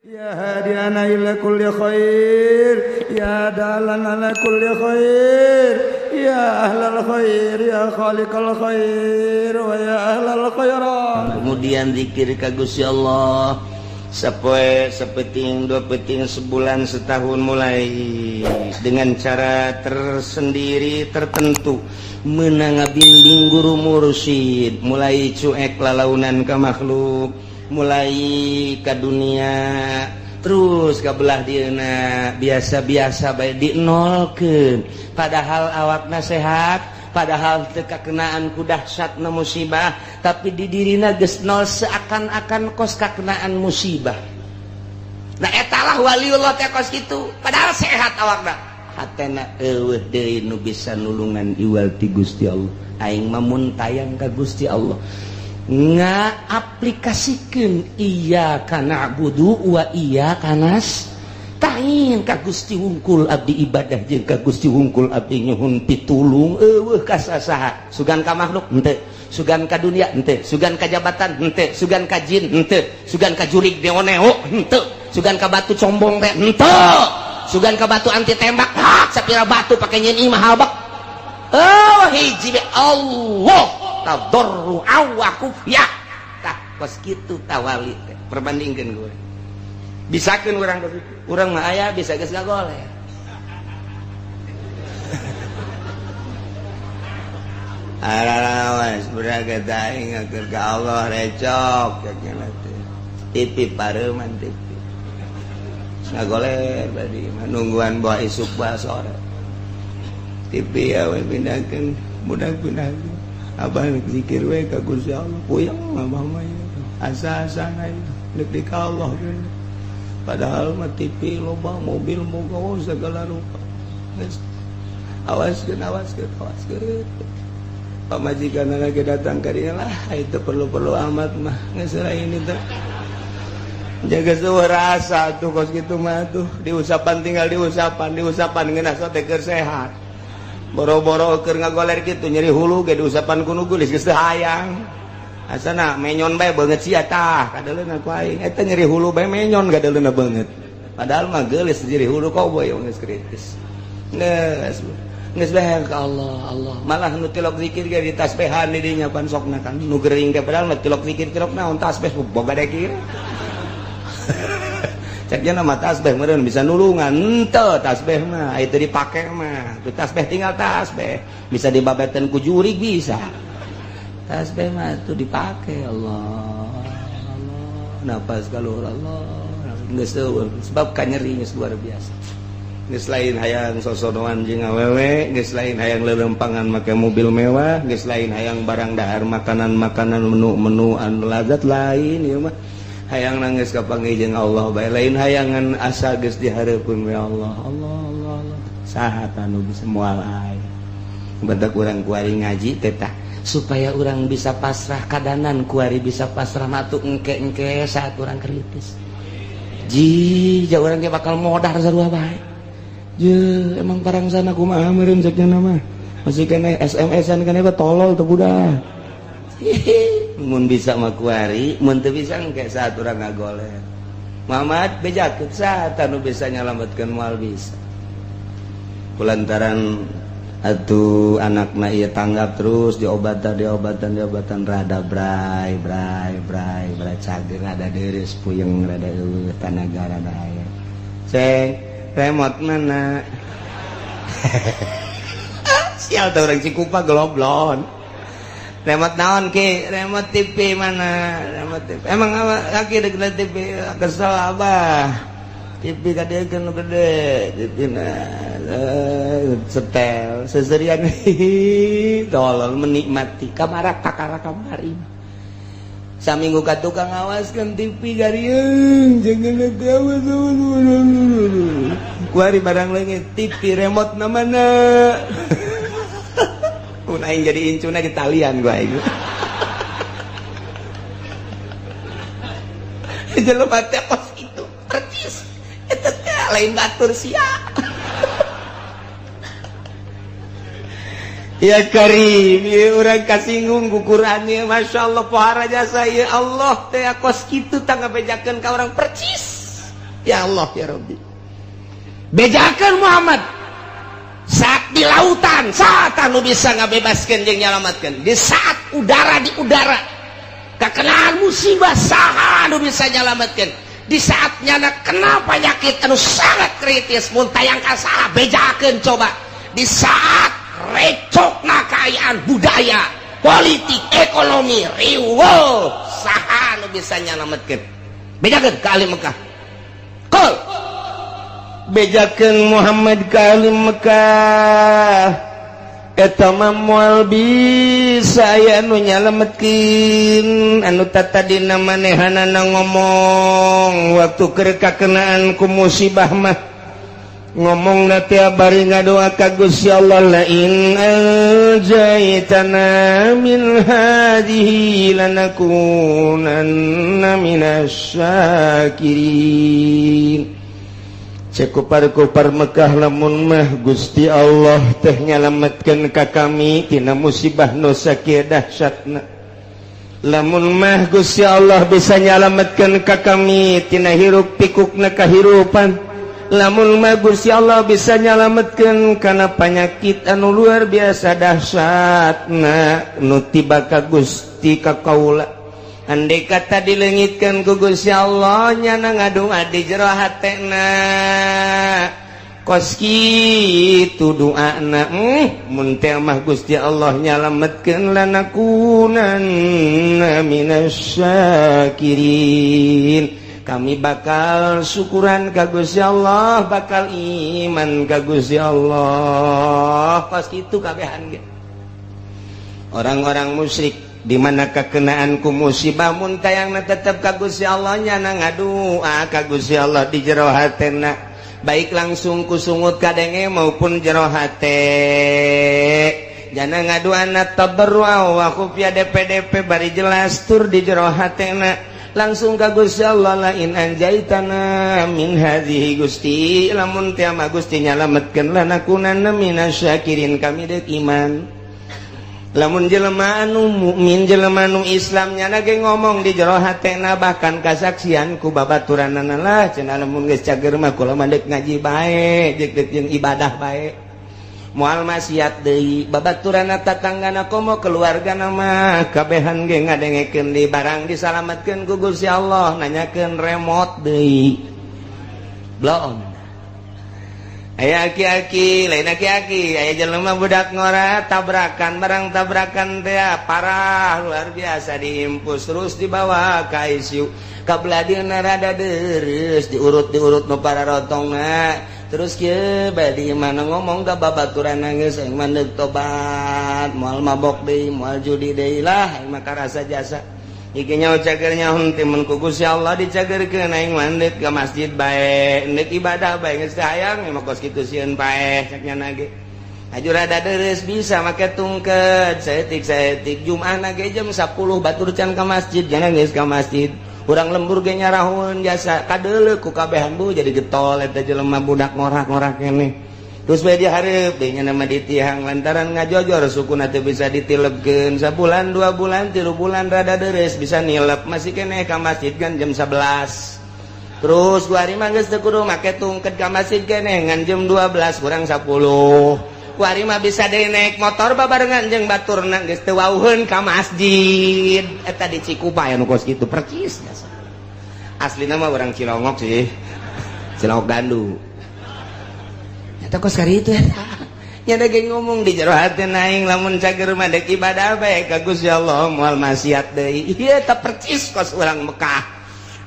Ya hadiana ila kulli khair, ya dalan ala kulli khair, ya ahlal khair, ya khaliqal khair, wa ya ahlal khairat. Kemudian zikir ka Gusti Allah sapoe, sapeting, dua peting, sebulan, setahun, mulai dengan cara tersendiri tertentu menang bimbing guru mursyid, mulai cuek lalaunan ka makhluk, mulai ke dunia terus ke belah dieuna biasa-biasa bae dinolkeun, padahal awakna sehat, padahal teu kakenaan ku dahsyatna musibah, tapi di dirina geus nol seakan-akan kos kakenaan musibah. Nah eta lah waliullah teh kos kitu, padahal sehat awakna, hatena eueuh deui nu bisa nulungan iwal ti Gusti Allah. Aing mah mun tayang ka Gusti Allah ngaaplikasikeun iyyaka na'budu wa iyyaka nasta'in ka Gusti wungkul abdi ibadah jeung ka Gusti wungkul abdi nyuhun pitulung eueuh ka sasaha, sugan ka makhluk henteu, sugan ka dunia henteu, sugan ka jabatan henteu, sugan ka jin henteu, sugan ka jurig neo-neo henteu, sugan ka batu combong teh henteu, sugan ka batu anti tembak hak sapira batu pake nyeun imah habak. Oh hiji be Allah tadarru wa khufyah. Tah kos kitu tawali teh perbandingkeun ku urang. Bisakeun urang kos kitu. Urang mah aya bisa geus ngagoleh. Ararawas beraga aing ngakeun ka Allah recok cenah teh. TV pareuman TV. Ngagoleh badi mah nungguan bawa isuk bawa sore. TV ya we pindahkeun budak pindahkeun. Abah zikir we ka Gusti Allah puyeng abah mah asa-asana deuk di ka Allah padahal mah TV loba mobil moga segala rupa geus awaskeun awaskeun awaskeun pamajikan lagi datang ka dieu lah itu perlu-perlu amat mah geus lain itu jaga seua rasa tuh kos kitu mah tuh diusapan tinggal diusapan diusapan ngeunah teh keur sehat boro-boro keur ngagoler kitu nyeri hulu ge diusapan ku nu geulis geus teu hayang asana menyon bae beungeut sia tah kadeuleuna ku aing eta nyeri hulu bae menyon kadeuleuna beungeut padahal mah geulis nyeri hulu koboy geus kritis geus geus bae ka Allah Allah malah nu tilok zikir ge ditasbehan di dinya pan sokna kan nu gering ge padahal mah tilok zikir tilok naon tasbeh boga dekir ceknya nama tasbih meureun bisa nulungan henteu tasbih mah itu dipake mah tu tasbih tinggal tasbih bisa dibabetan ku jurig bisa tasbih mah itu dipake Allah Allah napas kaluhur Allah geus eueuh sebab kanyeri geus luar biasa geus lain hayang sosodoan jeung awewe geus lain hayang lelempangan make mobil mewah geus lain hayang barang dahar makanan-makanan menu-menu anu lazat lain ieu mah hayang nangis kapanggih jeung Allah bae lain hayangan asa geus dihareupeun we Allah Allah Allah Allah saha anu bisa moal aya badak urang kuari ngaji teh tah supaya urang bisa pasrah kadanan kuari bisa pasrah matu engke-engke saat urang kritis ji ja urang ge bakal modar sarua bae je emang parang sana kumaha meureun cek nya mah masih keneh SMS-an keneh tolol teu budak mun bisa mah kuari mun teu bisa engke saat urang ngagoler Muhammad bejakeun saha nu bisa nyalametkeun moal bisa kulantaran atuh anakna ieu tanggap terus diobatan diobatan diobatan rada bray bray bray bray cager rada deureus puyeng rada eueuh tanaga rada aya ceng remote mana sial teh urang Cikupa geloblon remote naon ki remote TV mana remote TV emang laki dek TV kesel abah TV kadekeun nu gede TV na setel seserian tolol menikmati kamara kakara kamari saminggu ka tukang ngawaskeun TV gariung jangan awas kuari barang leungit TV remote na mana aing jadi incuna di talian gua aing. Jelema teh kos kitu percis eta teh lain batur sia. Ya Karim, ya urang kasinggung ku Quran ieu masyaallah pohara jasa ya Allah teh kos kitu tah ngabejakeun ka urang percis. Ya Allah ya Rabbi, bejakeun Muhammad saat di lautan, saat anu bisa ngabebaskeun jeung nyalamatkeun, di saat udara di udara kakenaan musibah saha anu bisa nyalamatkeun, di saat nyana kena penyakit anu sangat kritis mun tayang ka saha, bejakeun coba. Di saat recokna kaayaan budaya, politik, ekonomi riweuh, saha anu bisa nyalametkeun? Bejakeun ka ahli Mekah. Qul, bejakeun Muhammad ka ahli Mekah, eta mah moal bisa aya anu nyalametkeun. Anu tatadina manehanana ngomong waktu keur kakenaan ku musibah mah, ngomong teh bari ngadoa ka Gusti Allah, la in anjaytana min hadhihi lanakunanna minasy syakirin. Cek kupar-kupar Mekah, lamun mah Gusti Allah teh nyalametkeun ka kami tina musibah nu sakieu dahsyatna, lamun mah Gusti Allah bisa nyalametkeun ka kami tina hiruk pikukna kahirupan, lamun mah Gusti Allah bisa nyalametkeun kana panyakit anu luar biasa dahsyatna nu tiba ka Gusti ka kaula, andai kata dilengitkan ku Gusti Allah, nyana ngadua di jero hatena kos kitu doana, mun teh mah Gusti Allah nyalametkeun, lanakunanna minasy syakirin, kami bakal syukuran ka Gusti Allah, bakal iman ka Gusti Allah. Kos kitu kabehan ge orang-orang musyrik di mana kekenaan ku musibah, mun tayangna tetep ka Gusti Allah, nyana ngadua ka Gusti Allah di jero hatena, baik langsung ku sungut kadenge maupun jero hate, jana ngaduana tabarru wa khufya, DPDP, bari jelas tur di jero hatena langsung ka Gusti Allah, la in anjaitana min hadhihi, Gusti lamun teh mah Gusti nyalametkeun, lanakunanna minasyakirin, kami deuk iman. Lamun jelema anu mukmin, jelema anu Islam, nyana ge ngomong di jero hatena, bahkan kasaksian ku babaturanana lah cenah, lamun geus cager mah kula mah deuk ngaji bae, deuk deuk jeung ibadah bae, moal maksiat deui. Babaturanna, tatanggana, komo keluargana mah kabehan ge ngadengekeun di barang disalametkeun ku Gusti Allah, nanyakeun remote deui bloon. Aya aki-aki, lain aki-aki, aya jelema budak ngora tabrakan, barang tabrakan teh parah luar biasa, diimpus terus dibawa ke ICU. Kabeladieuna rada deres, diurut-diurut nu para rotongna. Terus kieu bae di mana ngomong ka babaturan, geus aing mah deuk tobat, moal mabok deui, moal judi deui lah, aing mah karasa jasa. Iki nyaho cager nyaho timun ku Gusti Allah dicagerkeun, aing mah deuk ka masjid bae, deuk ibadah bae, geus teu hayang mah kos kitu sieun paeh cek nyana ge. Aju rada deres bisa make tungket saeutik-saeutik, Jumat ge jam 10 batur can ka masjid, jangan geus ka masjid. Urang lembur ge nyarahun jasa kadeuleu ku kabehan, bu jadi getol eta jelema budak ngorak-ngorak keneh. Terus bae dihareup deui nya nama ditihang lantaran ngajojor sukuna teu bisa ditilebkeun. Sabulan, 2 bulan, 3 bulan rada deres bisa nilep, masih keneh ka masjid kan jam 11. Terus dua hari mah geus teu kudu make tungket, ka masjid keneh ngan jam 12 kurang 10. Kuari mah bisa deui naik motor babarengan jeung baturna, geus teu wauheun ka masjid. Eta di Cikupa anu kos kitu percis. Aslina mah urang Cilongok sih, Cilongok Gandu. Eta kos kari itu eta nya ge ngomong di jero hati, aing lamun cager mah deuk ibadah bae ka Gusti Allah, moal maksiat deui. Ieu eta percis kos urang Mekah,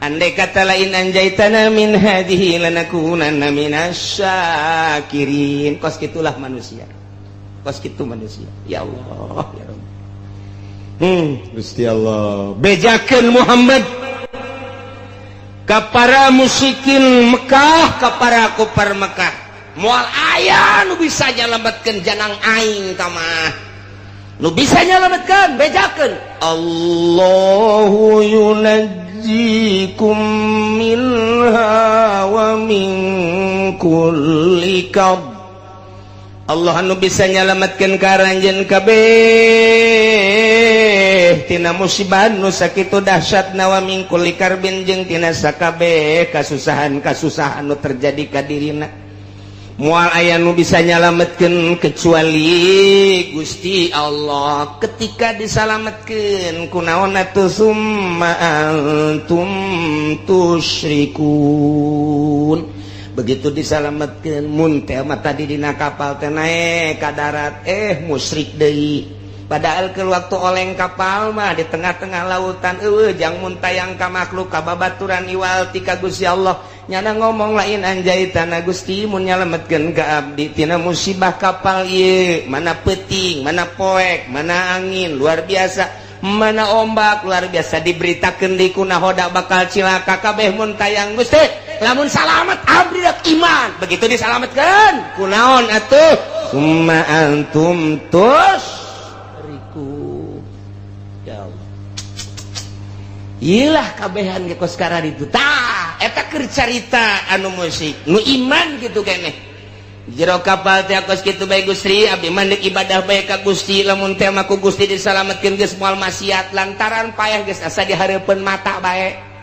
andai kata la in anjaitana min hadhihi lanakunanna minasy syakirin. Kos kitulah manusia, kos kitu manusia. Ya Allah ya Rabb, Gusti Allah, bejakeun Muhammad ka para musyrikin Mekah, ka para kupar Mekah, moal aya nu bisa nyalametkeun janang aing tamah nu bisa nyalametkeun. Bejakeun, Allahu yunajjikum minha wa min kulli karb. Allah anu bisa nyalametkeun ka aranjeun kabeh tina musibah nu sakitu dahsyatna wa min kulli karbin jeung tina sakabeh kasusahan-kasusahan nu terjadi ka dirina. Moal aya nu bisa nyalametkeun kecuali Gusti Allah. Ketika disalametkeun kunaon atuh summa antum tusyrikun. Begitu disalametkeun mun teh mah tadi dina kapal teh naek ka darat musyrik deui. Padahal ke waktu oleng kapal mah di tengah-tengah lautan eueuh jang muntayang ka makhluk ka babaturan iwal ti ka Gusti Allah. Nyana ngomong lain anjaitana Gusti mun nyalametkeun ka abdi tina musibah kapal ieu, mana peuting, mana poek, mana angin luar biasa, mana ombak luar biasa, diberitakeun di kunahoda bakal cilaka kabeh mun tayang Gusti. Lamun salamet abdi rek iman. Begitu disalametkeun kunaon atuh summa antum tusriku. Ya Allah, ilah kabehan ge kos kararitu tah eta keur carita anu musik nu iman kitu keneh. Jero kapal teh kos kitu bae Gusti, abdi mah deuk ibadah bae ka Gusti, lamun teh mah ku Gusti disalametkeun geus moal maksiat lantaran payah geus asa dihareupeun mata bae.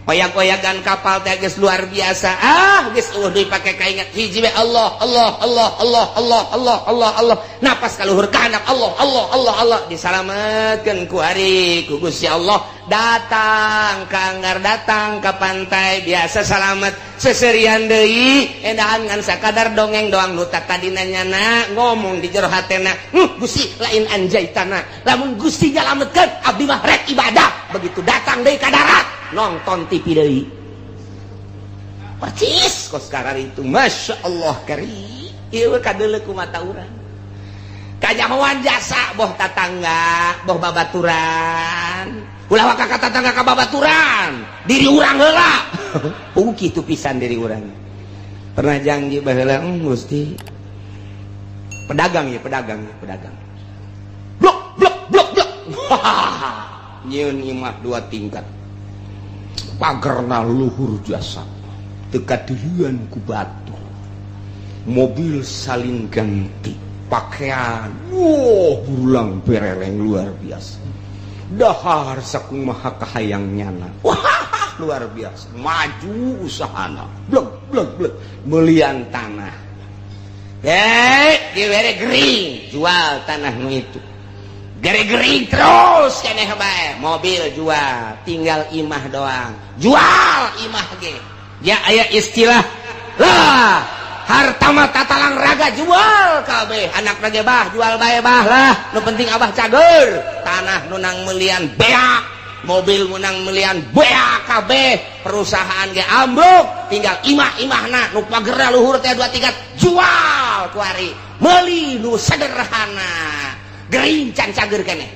Oyak-oyagan kapal teh geus luar biasa. Ah, geus eueuh deui pake kaingat hiji we Allah, Allah, Allah, Allah, Allah, Allah, Allah, Allah. Napas ka luhur ka handap Allah, Allah, Allah, Allah. Disalametkeun ku ari ku Gusti Allah. Datang ka anggar, datang ka pantai biasa salamet seserian deui endahan ngan sakadar dongeng doang nu tadina nyana ngomong di jero hatena, Gusti lain anjaitana, lamun Gusti nyalametkeun abdi mah rek ibadah. Begitu datang deui ka darat nonton TV deui percis kos karar itu. Masya Allah kari ieu kadeuleu ku mata urang kajahoan jasa boh tatangga boh babaturan ulah waka ka tatangga ka babaturan diri urang heula. Puguh kitu pisan diri urang pernah janji baheula Gusti pedagang ya pedagang ya pedagang blok blok blok blok nyieun imah dua tingkat pagerna luhur jasa teu kadeuleun ku batu mobil salin ganti pakaian wah burulang bereleng luar biasa dahar sakumaha kahayang nyana wah luar biasa maju usahana blek blek blek melian tanah dibere gering jual tanah nu itu gering-gering terus keneh bae mobil jual tinggal imah doang jual imah ge ya aya istilah lah harta mah tatalang raga jual kabeh anak ge bah jual bae bah lah nu penting abah cager tanah nu nang melian beak mobil menang melian beak kabeh perusahaan ge ambruk tinggal imah-imahna nu pagerna luhur teh 2 tingkat jual kuari meuli nu sederhana gering can cager keneh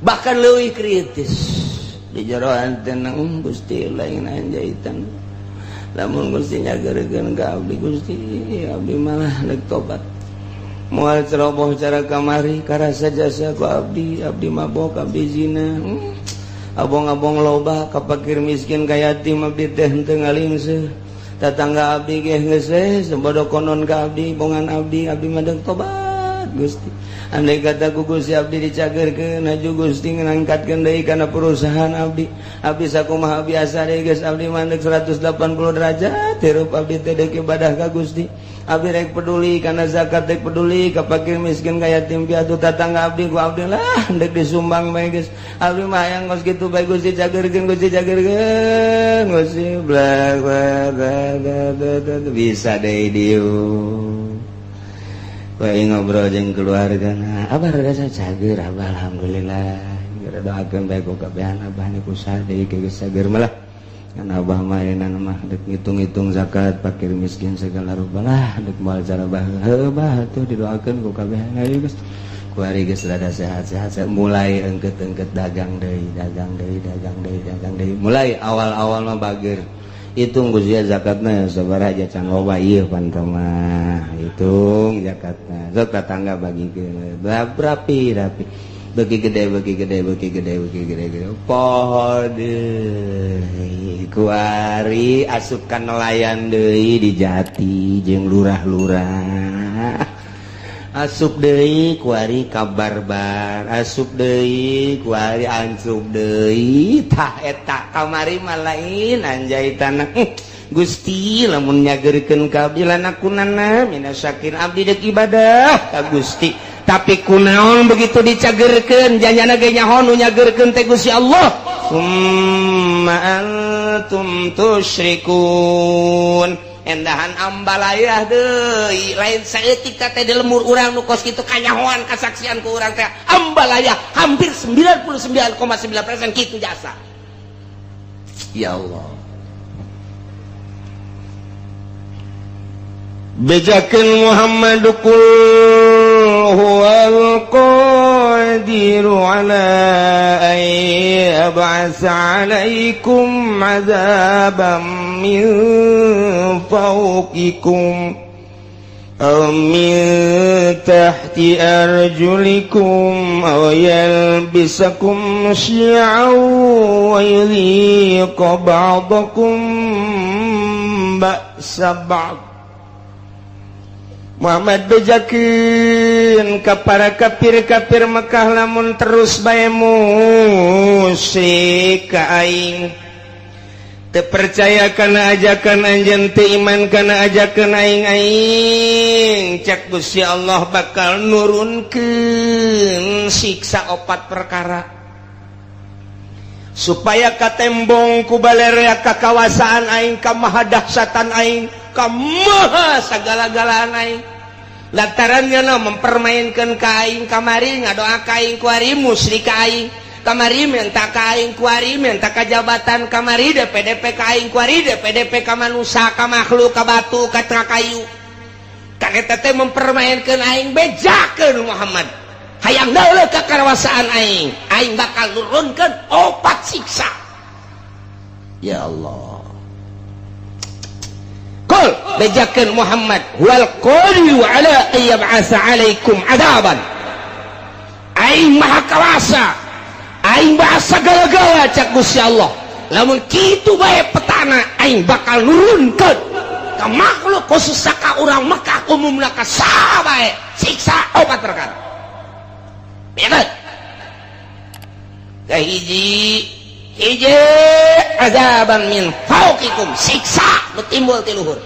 bahkan leuwih kritis di jeroan teh nang Gusti lain anjaitan lamun Gusti nyageurkeun ka abdi Gusti abdi malah rek tobat moal ceroboh cara kamari karasa jasa ku abdi abdi mabok abdi zina abong-abong loba ka fakir miskin ka yatim abdi teh henteu ngalingseuh tatangga abdi ge geus we sebodo konon ka abdi bongan abdi abdi mah deuk tobat Gusti andai kata ku Gusti abdi dicagerkeun haju Gusti ngangkatkeun deui kana perusahaan abdi abdi sakumaha biasa deui geus abdi mandek 180 derajat hirup abdi teh deuk ibadah ka Gusti abdi rek peduli kana zakat rek peduli ka fakir miskin ka yatim piatu tatangga abdi ku abdi lah ndek disumbang bae geus abdi mah hayang geus kitu bae Gusti cagerkeun Gusti cagerkeun Gusti bla bla bla bisa deui dieu bae ngobrol jeung keluarga nah abah rada cager abah alhamdulillah geura doakeun bae ku kabehan abah ni kusaha deui geus cager malah kan abah mah ayeuna mah deuk ngitung-ngitung zakat fakir miskin segala rupa lah deuk moal cara bah heuh bah atuh didoakeun ku kabehan ayo geus kuari geus rada sehat-sehat mulai engket-engket dagang deui dagang deui dagang deui dagang deui mulai awal-awal mah bager hitung Gusti zakatna sabaraha aja can loba ieu pan mah hitung zakatna sok tatangga bagikeun rapi rapi Beuki gede beuki gede beuki gede beuki gede gede. Poho deui kuari asup ka nelayan deui di Jati jeung lurah-lurah. Asup deui kuari ka barbar, asup deui kuari ancup deui. Tah eta kamari mah lain anjaitana. Gusti lamun nyageurkeun ka abdi lanakunana minasyakir abdi deuk ibadah ka Gusti. Tapi kunaon begitu dicagerkeun janjana ge nyaho nu nyageurkeun teh Gusti Allah. Summa antum tusyrikun. Endahan ambalayah deui lain saeutik teh di lemur urang nu kos kitu kanyahoan kasaksian ku urang teh ambalayah hampir 99,9% kitu jasa. Ya Allah. Bejakeun Muhammad qul huwal qadiru ala an yab'atsa 'alaikum 'adzaban min fawqikum aw min tahti arjulikum aw yalbisakum syi'an wa yudhiqa ba'dakum ba'sa ba'd. Muhammad bejakeun ka para kafir-kafir Mekah lamun terus bae musyrik ka aing teu percaya kana ajakan anjeun teu iman kana ajakan aing aing cak Gusti Allah bakal nurunkeun siksa opat perkara supaya katembong ku balerea ka kawasaan aing ka mahadahsatan aing ka maha sagala-galaan aing. Lantarannya no mempermainkan ka aing kamari ngadoa ka aing kuari musyrik ka aing kamari minta ka aing kuari minta ka jabatan kamari DPDP ka aing kuari DPDP ka manusia ka makhluk ka batu ka kayu kan eta teh mempermainkan aing bejakeun Muhammad hayang dauleuh ka kawasaan aing aing bakal nurunkeun opat siksa. Ya Allah. Qul bejakeun Muhammad wal qadiru ala an yab'atsa 'alaikum 'adzaban. Aing maha kawasa, aing maha sagala-gala cak Gusti Allah. Lamun kitu bae petana aing bakal nurunkeun ka makhluk khusus ka urang Mekah umumna ka saha bae siksa opat perkara. Bejakeun. Kahiji hiji azaban min fauqikum siksa nu timbul ti luhur.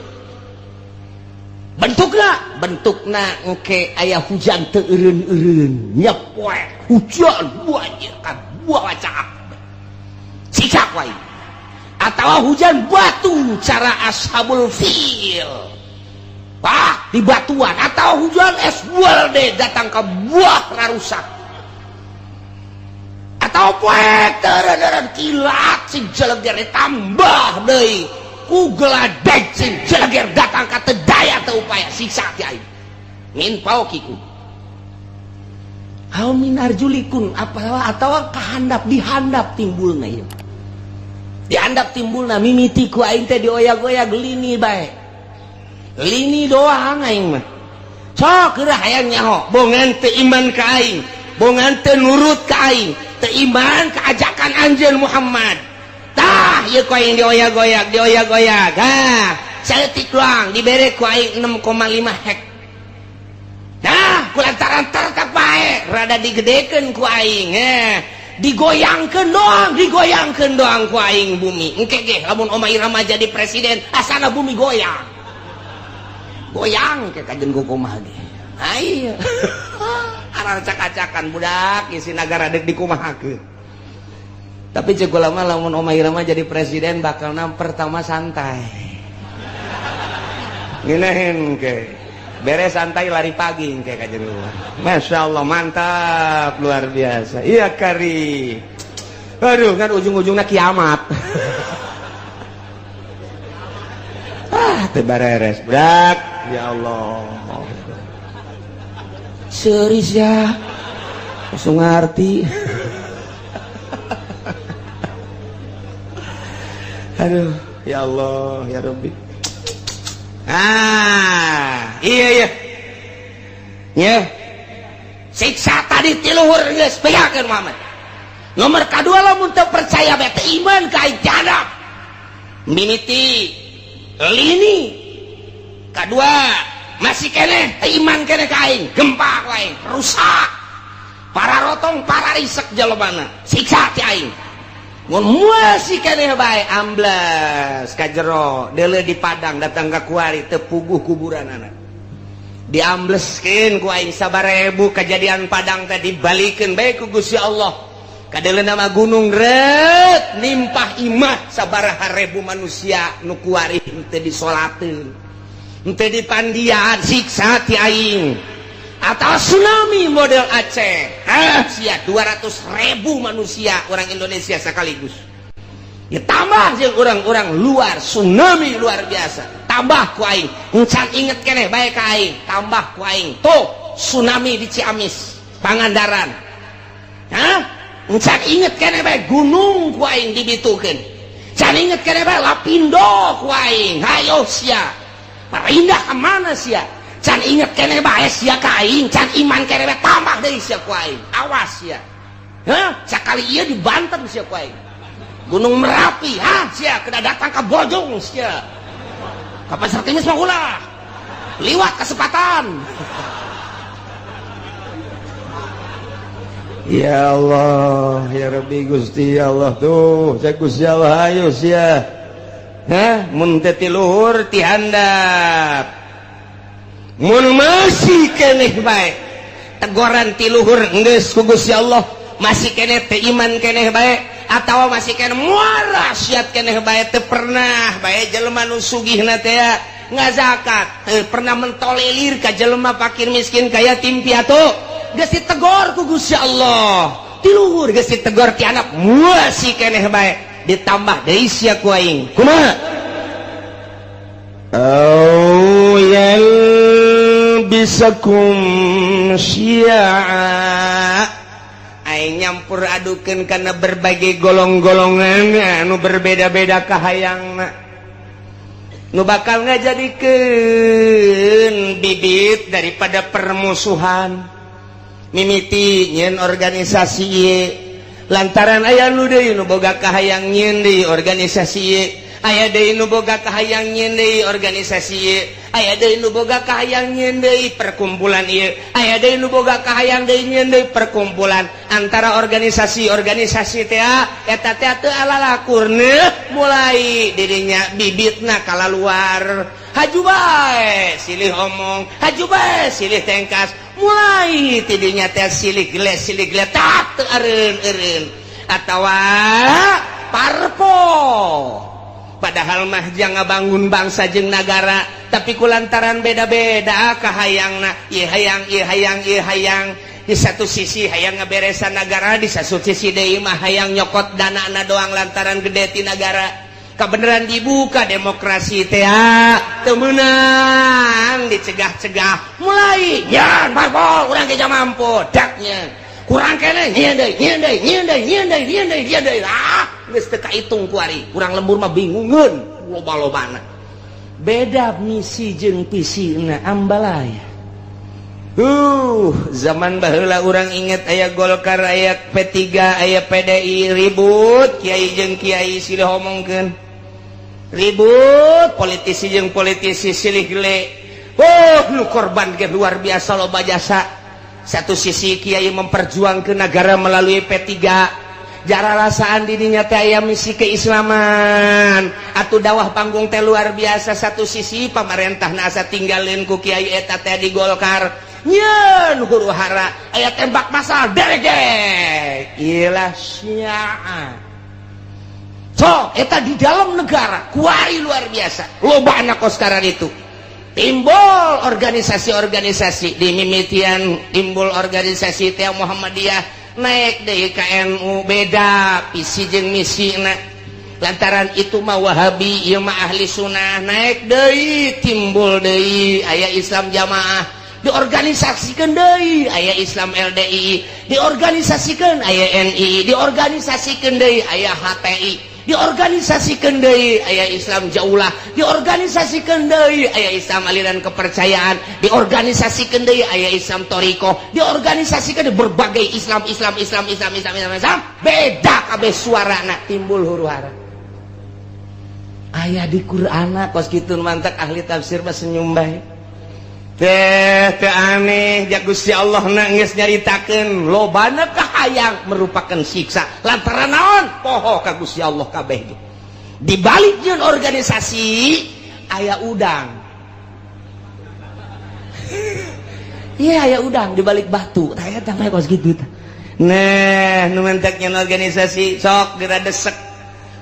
Bentukna bentukna engke aya hujan teu eureun-eureun nyepoek hujan banjir ka buah caak siksa ku aing. Atawa hujan batu cara ashabul fil. Wah, di batuan atau hujan es buah datang ke buah rarusak. Atau poek teureun-eureun kilat sing jeleger ditambah deui ku geladeg sing jeleger datang ka teu daya teu upaya siksa ti aing. Min fauqikum aw min arjulikum apa atawa kahandap dihandap timbulna ieu. Dihandap timbulna mimiti ku aing teh dioyag-oyag lini bae. Lini doang aing mah. Sok geura hayang nyaho bongan teu iman ka aing, bongan teu nurut ka aing, teu iman ka ajakan anjeun Muhammad. Tah ieu ku aing dioyag-oyag, dioyag-oyag. Ha, saeutik doang dibere ku aing 6,5 hek. Nah, ku lantaran tetep bae rada digedekeun ku aing. Digoyangkeun doang, digoyangkeun doang ku aing bumi. Engke ge lamun Oma Irama jadi presiden, asana bumi goyang. Goyang ke kajen ku kumaha ge. Ayo. Aracak-acakan budak isi nagara dek dikumahakeun. Tapi cek ulama lamun Oma Irama jadi presiden bakalna pertama santai. Ngeunaheun ke. Beres santai lari pagi engke kajen luar. Masya Allah mantap luar biasa. Iya kari. Aduh kan ujung-ujungnya kiamat. Ah teu bareres budak. Ya Allah. Serius ya. Langsung ngerti. Aduh, ya Allah, ya Rabbi. Ah, iya iya. Ya. Siksa tadi ti luhur geus bejakeun Muhammad. Nomor kadua lamun teu percaya bae teu iman ka aing jadab. Mimiti lini kadua masih keneh teu iman keneh ka aing, gempa ku aing, rusak. Para rotong, para risek jelema siksa ti aing. Mun masih keneh bae ambles ka jero, deuleu di padang datang ka kuari teu puguh kuburanana. Diambleskeun ku aing sabarebu kejadian padang teh dibalikeun bae ku Gusti Allah. Kadeuleu nama gunung ret nimpah imah sabaraha ribu manusia nu kuari teu disolateun. Henteu dipandian siksa ti aing. Atau tsunami model Aceh. Ah, sia 200.000 manusia orang Indonesia sekaligus. Ditambah jeung orang-orang luar tsunami luar biasa. Tambah ku aing. Encan inget keneh bae ka aing, tambah ku aing. Tuh tsunami di Ciamis, Pangandaran. Hah? Encan inget keneh bae gunung ku aing dibitukeun. Can inget keneh bae Lapindo ku aing. Hayo sia. Pindah ke mana sia? Can inget keneh bae sia ka aing, can iman keneh bae tambah deui sia ku aing. Awas sia. Hah? Sakali ieu di Banten sia ku aing. Gunung Merapi, ha sia kena datang ka Bojong sia. Ka Pasar Timis mah ulah. Liwat kesempatan. Ya Allah, ya Rabbi Gusti ya Allah tuh, saya Gusti Allah ayo sia. Hah, mun teu ti luhur ti handap. Mun masih keneh bae tegoran ti luhur geus ku Gusti Allah, masih keneh teu iman keneh bae atawa masih keneh muara siat keneh bae teu pernah bae jelema nu sugihna teh ngazakat, teu pernah mentolerir ka jelema fakir miskin ka yatim piatu, geus ditegor ku Gusti Allah. Ti luhur geus ditegor ti anak masih keneh bae ditambah deui sia ku aing. Kumaha? Au yalbisakum syi'a. Aing nyampur adukeun kana berbagai golong-golongan anu berbeda-beda kahayangna. Nu bakal ngajadikeun bibit daripada permusuhan. Mimiti nyeun organisasi ieu lantaran aya nu deui nu boga kahayang nyeun deui organisasi ieu, aya deui nu boga kahayang nyeun deui organisasi ieu, aya deui nu boga kahayang nyeun deui perkumpulan ieu, aya deui nu boga kahayang deui nyeun deui perkumpulan. Antara organisasi-organisasi teh eta teh teu alalakurna mulai dirinya bibitna kalaluar. Haju bae silih omong, haju bae silih tengkas, mulai tidinya teh silih geles silih geletak teu eureun-eureun atawa parpol. Padahal mah jang ngabangun bangsa jeung nagara, tapi kulantaran beda-beda kahayangna, ieu hayang ieu hayang ieu hayang. Di satu sisi hayang ngaberesan nagara, di satu sisi deui mah hayang nyokot danana doang lantaran gede ti nagara. Kabeneran dibuka demokrasi teh teu meunang dicegah-cegah mulai nyan parpol urang ge mampu daknya kurang keneh nyeun deui nyeun deui nyeun deui nyeun deui nyeun deui nyeun deui ah geus teu kaitung ku ari urang lembur mah bingungeun loba-lobana beda misi jeung visina ambalaya. Zaman baheula urang inget aya Golkar, aya P3, aya PDI ribut, kiai jeung kiai silih omongkeun. Ribut, politisi jeung politisi silih gele. Oh, nu korban ge luar biasa loba jasa. Satu sisi kiai memperjuangkeun negara melalui P3. Jara rasaan dirinya teh aya misi keislaman atuh dawah panggung teh luar biasa. Satu sisi pamarentahna asa tinggalin ku kiai eta teh di Golkar. Nyeun huru hara aya tembak masal derek-derek ilah syiah. So eta di dalam negara kuari luar biasa loba anak sekarang itu timbul organisasi-organisasi di mimitian timbul organisasi teh Muhammadiyah naik deui ka NU beda visi jeung misina lantaran itu mah Wahabi ieu mah ahli sunnah naik deui timbul deui aya Islam jamaah diorganisasikan deui aya Islam LDI diorganisasikan aya NI diorganisasikan deui aya HTI Diorganisasikeun deui aya Islam jaulah, diorganisasikeun deui aya Islam aliran kepercayaan, diorganisasikeun deui aya Islam thariqah, diorganisasikeun berbagai Islam Islam Islam Islam Islam Islam Islam, beda kabeh suarana timbul huru-hara. Aya di Qur'ana kos kitu mantak ahli tafsir mah senyum bae. Teh teh aneh ja Gusti Allah na geus nyaritakeun lobana kahayang merupakan siksa lantaran naon poho ka Gusti Allah kabeh ge. Di balik jeung organisasi aya udang. Iya aya udang di balik batu. Tah eta mah kos kitu tah. Nah, nu mentek nyeun organisasi sok diradesek.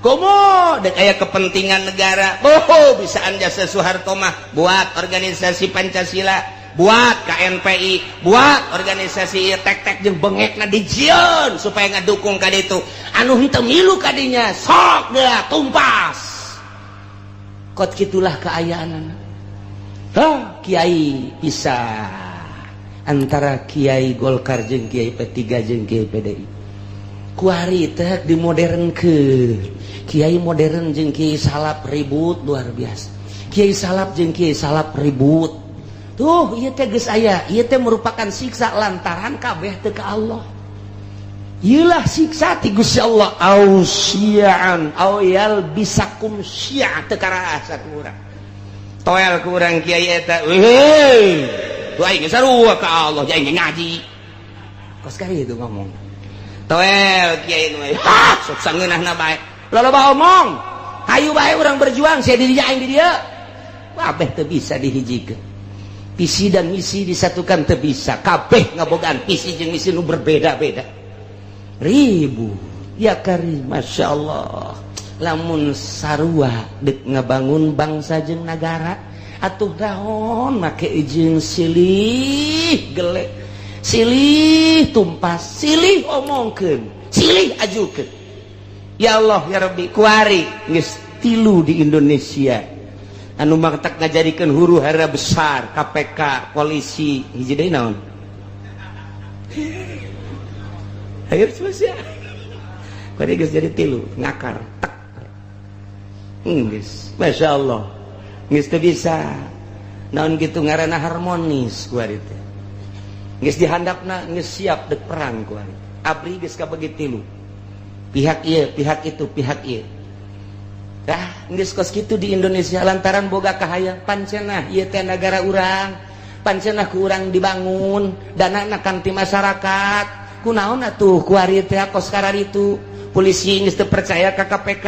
Komo dek aya kepentingan negara. Oh, bisaan jasa Soeharto mah buat organisasi Pancasila, buat KNPI, buat organisasi tek-tek jeung bengekna dijieun supaya ngadukung ka ditu. Anu henteu milu ka dinya sok geura tumpas. Kot kitulah kaayaanana. Hah, kiai bisa antara kiai Golkar jeung kiai P3 jeung kiai PDI. Kuari teh dimodernkeun. Kiai modern jeung kiai salap ribut luar biasa. Kiai salap jeung kiai salap ribut. Tuh ieu teh geus aya, ieu teh merupakan siksa lantaran kabeh teu ka Allah. Ieulah siksa ti Gusti Allah au syi'an au yalbisakum syi'a teu karasa ku urang. Toel ku urang kiai eta. Heuh. Tuh aing sarua ka Allah aing ngaji. Kos kali itu ngomong. Toel kiai nu ha sok sangeunahna bae. Loba omong, hayu bae urang berjuang, sia di dinya aing di dieu. Kabeh teu bisa dihijikeun. Visi dan misi disatukan teu bisa. Kabeh ngabogaan visi jeung misi nu berbeda-beda. Ribu. Ya karim, Masya Allah. Lamun sarua deuk ngabangun bangsa jeung nagara, atuh naon make jeung silih gelek, silih tumpas, silih omongkeun, silih ajukeun. Ya Allah ya Rabbi kuari geus tilu di Indonesia anu matak ngajadikeun huru-hara besar KPK polisi hiji deui naon hayu sia kuari geus jadi tilu ngakar tek geus Masya Allah geus teu bisa naon kitu ngaranna harmonis kuari teh geus dihandapna geus siap dek perang kuari abri geus kabagi tilu pihak ieu, pihak itu, pihak ieu. Dah, geus kos kitu di Indonesia lantaran boga kahayang pancenah ieu teh nagara urang, pancenah ku urang dibangun, danana kan ti masyarakat. Kunaon atuh kuari teh kos kararitu? Polisi geus teu percaya ka KPK,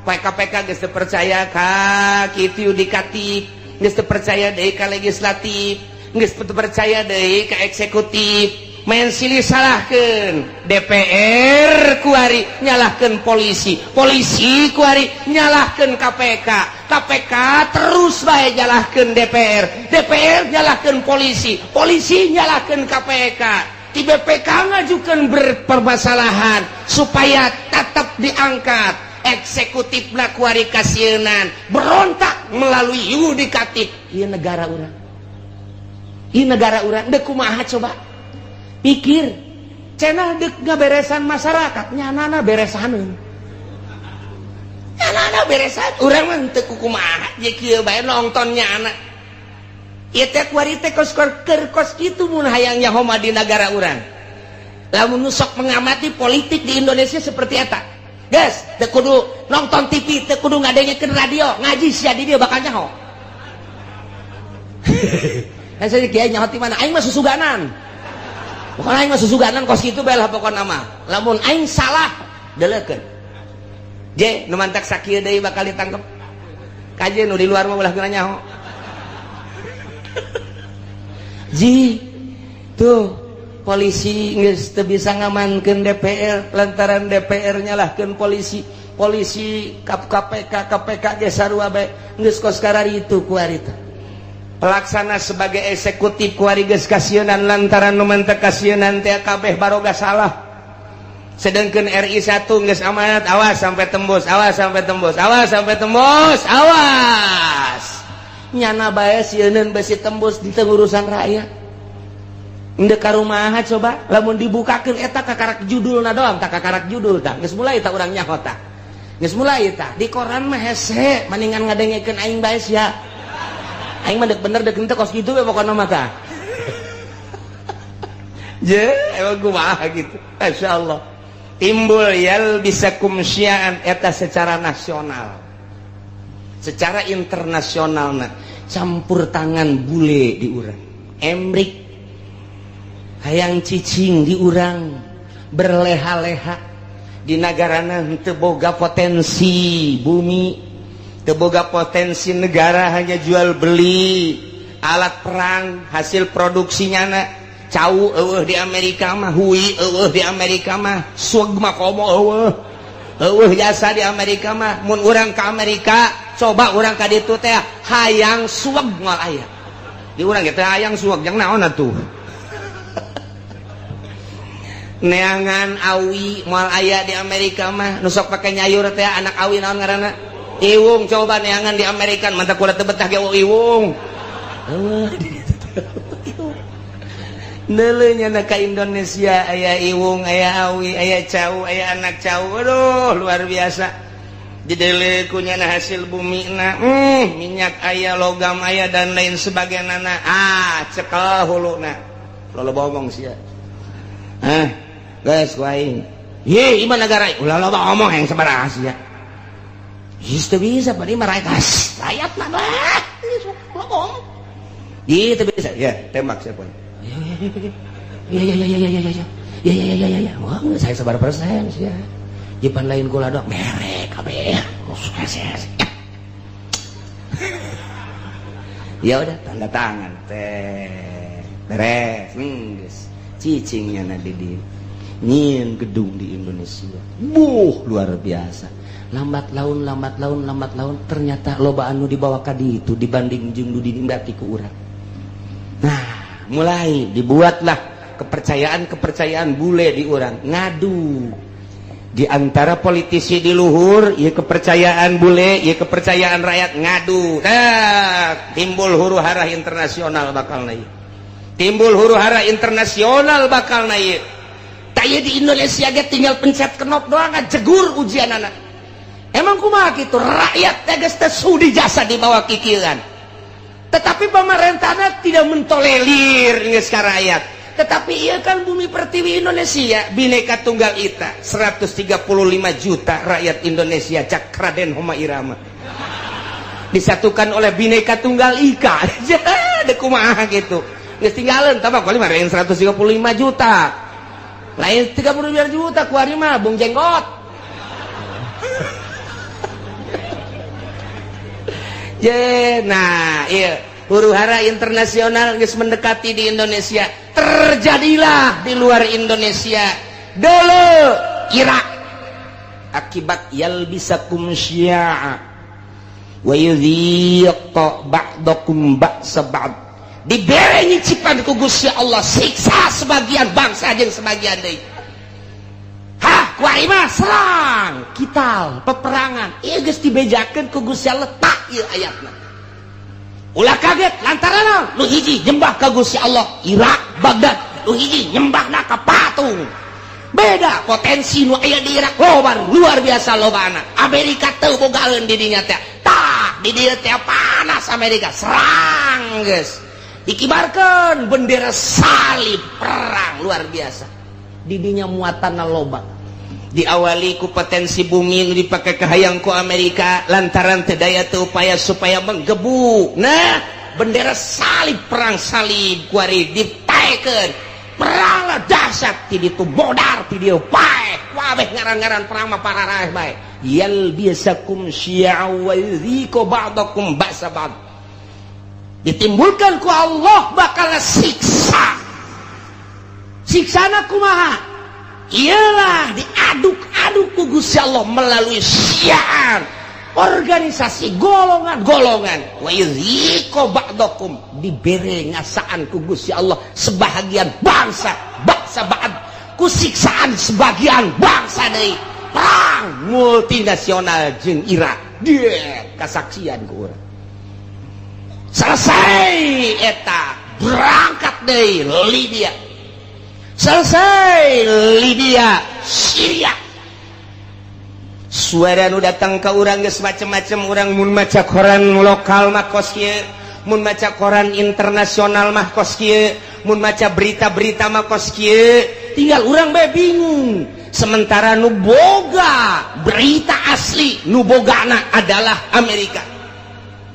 KPK geus teu percaya ka kitu yudikatif, geus teu percaya deui ka legislatif, geus teu percaya deui ka eksekutif. Main silih salahkeun DPR kuari nyalahkeun polisi, polisi kuari nyalahkeun KPK, KPK terus bae nyalahkeun DPR, DPR nyalahkeun polisi, polisi nyalahkeun KPK, di BPK ngajukeun berpermasalahan supaya tetap diangkat eksekutifna kuari kasieunan berontak melalui yudikatif. Ieu negara urang, ieu negara urang deuk kumaha coba? Pikir cenah deuk ngaberesan masyarakat nyanana beresaneun nyanana beresan urang mah teu kumaha ye kieu bae nonton nyana ieu teh kuari teh kos keur kos kitu mun hayang nyaho mah di nagara urang lamun nu sok mengamati politik di Indonesia seperti eta geus teu kudu nonton TV teu kudu ngadengekeun radio ngaji sia di dieu bakal nyaho. Kan saya kiai nyaho ti mana aing mah susuganan. Pokoknya aing mah susuganan kos kitu bae lah pokona mah. Lamun aing salah deleukeun. Je nu mantak sakieu deui bakal ditangkep. Kaje nu di luar mah ulah geuna nyaho. Ji tuh polisi geus teu bisa ngamankeun DPR lantaran DPR nyalahkeun polisi, polisi KPK, KPK ge sarua bae geus kos kararitu kuari teh. Pelaksana sebagai eksekutif kuari geus kasieunan lantaran nu mantek kasieunan teh kabeh baroga salah. Sedangkan RI 1 geus amanat awas sampai tembus, awas sampai tembus, awas sampai tembus, awas. Nyana bae sieuneun besi tembus di urusan rakyat. Endek ka rumaha coba lamun dibukakeun eta kakarak judulna doang, tak kakarak judul tah. Geus mulai tah urang nyaho tah. Geus mulai tah di koran mah hese maningan ngadengekeun aing bae sia. Aing mah deuk bener deuk henteu kos kitu we pokona mah tah. Je, emang kumaha gitu. Masyaallah. Timbul yalbisakum syi'an eta secara nasional. Secara internasional nah campur tangan bule di urang. Emrik hayang cicing di urang berleha-leha di nagarana teu boga potensi bumi, teu boga potensi negara, hanya jual beli alat perang hasil produksinya na cau eueuh di Amerika mah, hui eueuh di Amerika mah, sueg mah komo eueuh eueuh jasa di Amerika mah. Mun urang ka Amerika coba urang ka ditu teh hayang sueg moal aya di urang ge teh hayang sueg jang naon atuh. Neangan awi moal aya di Amerika mah, nu sok pake nyayur teh anak awi naon ngaranna iwung, coba neangan di Amerika mantap kula teu betah ge iwung eueuh neuleuh nya ka Indonesia aya iwung, aya awi, aya cau, aya anak cau, aduh luar biasa dideuleu ku nyana hasil bumi na, minyak aya, logam aya dan lain sebagainya na, ah cekel huluna loba omong sia. Hah, guys, ku aing. Ye, ieu negara ulah loba omong yang sabaraha sia. Geus teu bisa bari mah rakyat. Rakyat mah lah. Loba omong. Ieu teu bisa. Ya, tembak siapa? Ya ya ya ya ya ya ya. Ya ya ya ya ya. Wah, saya sabaraha persen sia. Jipan lain kula doang merek kabeh. Ya udah tanda tangan teh. Beres. Geus. Cicingnya na di nyin gedung di Indonesia, buh luar biasa. Lambat laun, lambat laun, lambat laun ternyata loba anu dibawa ka ditu dibanding jeung nu dinikmati ku urang. Nah, mulai dibuatlah kepercayaan-kepercayaan bule di urang, ngadu di antara politisi di luhur, ieu kepercayaan bule, ieu kepercayaan rakyat ngadu. Nah, timbul huru hara internasional bakal na. Timbul huru hara internasional bakal naik. Taya di Indonesia ge tinggal pencet kenop doang jegur ujian anak. Emang kumaha kitu rakyat teh geus teu sudi jasa di bawah kikiran. Tetapi pemerintahna tidak mentolerir geus ka rakyat. Tetapi ieu kan bumi pertiwi Indonesia, Bhinneka Tunggal Ika, 135 juta rakyat Indonesia cak Raden Homa Irama. Disatukan oleh Bhinneka Tunggal Ika. Deuk kumaha kitu. Geus tinggalan tambah kali mah 135 juta. Lain 32 juta kuari mah Bung Jenggot. Je, nah, iya huru hara internasional geus mendekati di Indonesia. Terjadilah di luar Indonesia. Dulu Irak akibat yalbisakum syi'a wa yudhiq ba'dakum ba'sa ba'd. Dibere nyicipan ku Gusti Allah siksa sebagian bangsa jeung sebagian deui. Hah, ku aing mah serang, kital, peperangan. Ieu geus dibejakeun ku Gusti Allah tak ieu ayatna. Ulah kaget lantaran naon? Nu hiji nyembah ka Gusti Allah Irak, Baghdad, nu hiji nyembahna ka patung. Beda potensi nu aya di Irak loba luar biasa lobana. Amerika teu bogaeun di dinya teh. Tah, di dieu teh panas Amerika, serang geus. Dikibarkan bendera salib perang luar biasa. Didinya muatan loba. Diawali ku potensi bumi nu dipake kahayang ku Amerika lantaran teu daya teu upaya supaya menggebu. Nah, bendera salib perang salib kuari dipaekeun. Peranglah dahsyat ti ditu modar ti dieu paeh. Kabeh ngaran-ngaran perang mah pararaeh bae. Yalbisakum syi'a wa yudhiqu ba'dakum ba'sa ba'd. Ditimbulkan ku Allah bakal siksa. Siksana kumaha? Ialah diaduk-aduk ku Gusti Allah melalui syiar organisasi golongan-golongan. Wa yudhiqu ba'dakum, dibere ngasaan ku Gusti Allah sebahagian bangsa, bangsa ba'd ku siksaan sebagian bangsa deui. Perang multinasional jeung Irak. Dia kasaksian ku urang. Selesai eta berangkat deui Libya. Selesai Libya, Syria. Suara nu datang ka urang geus macem-macem, urang mun maca koran lokal mah kos kieu, mun maca koran internasional mah kos kieu, mun maca berita-berita mah kos kieu, tinggal urang bae bingung. Sementara nu boga berita asli, nu bogana adalah Amerika.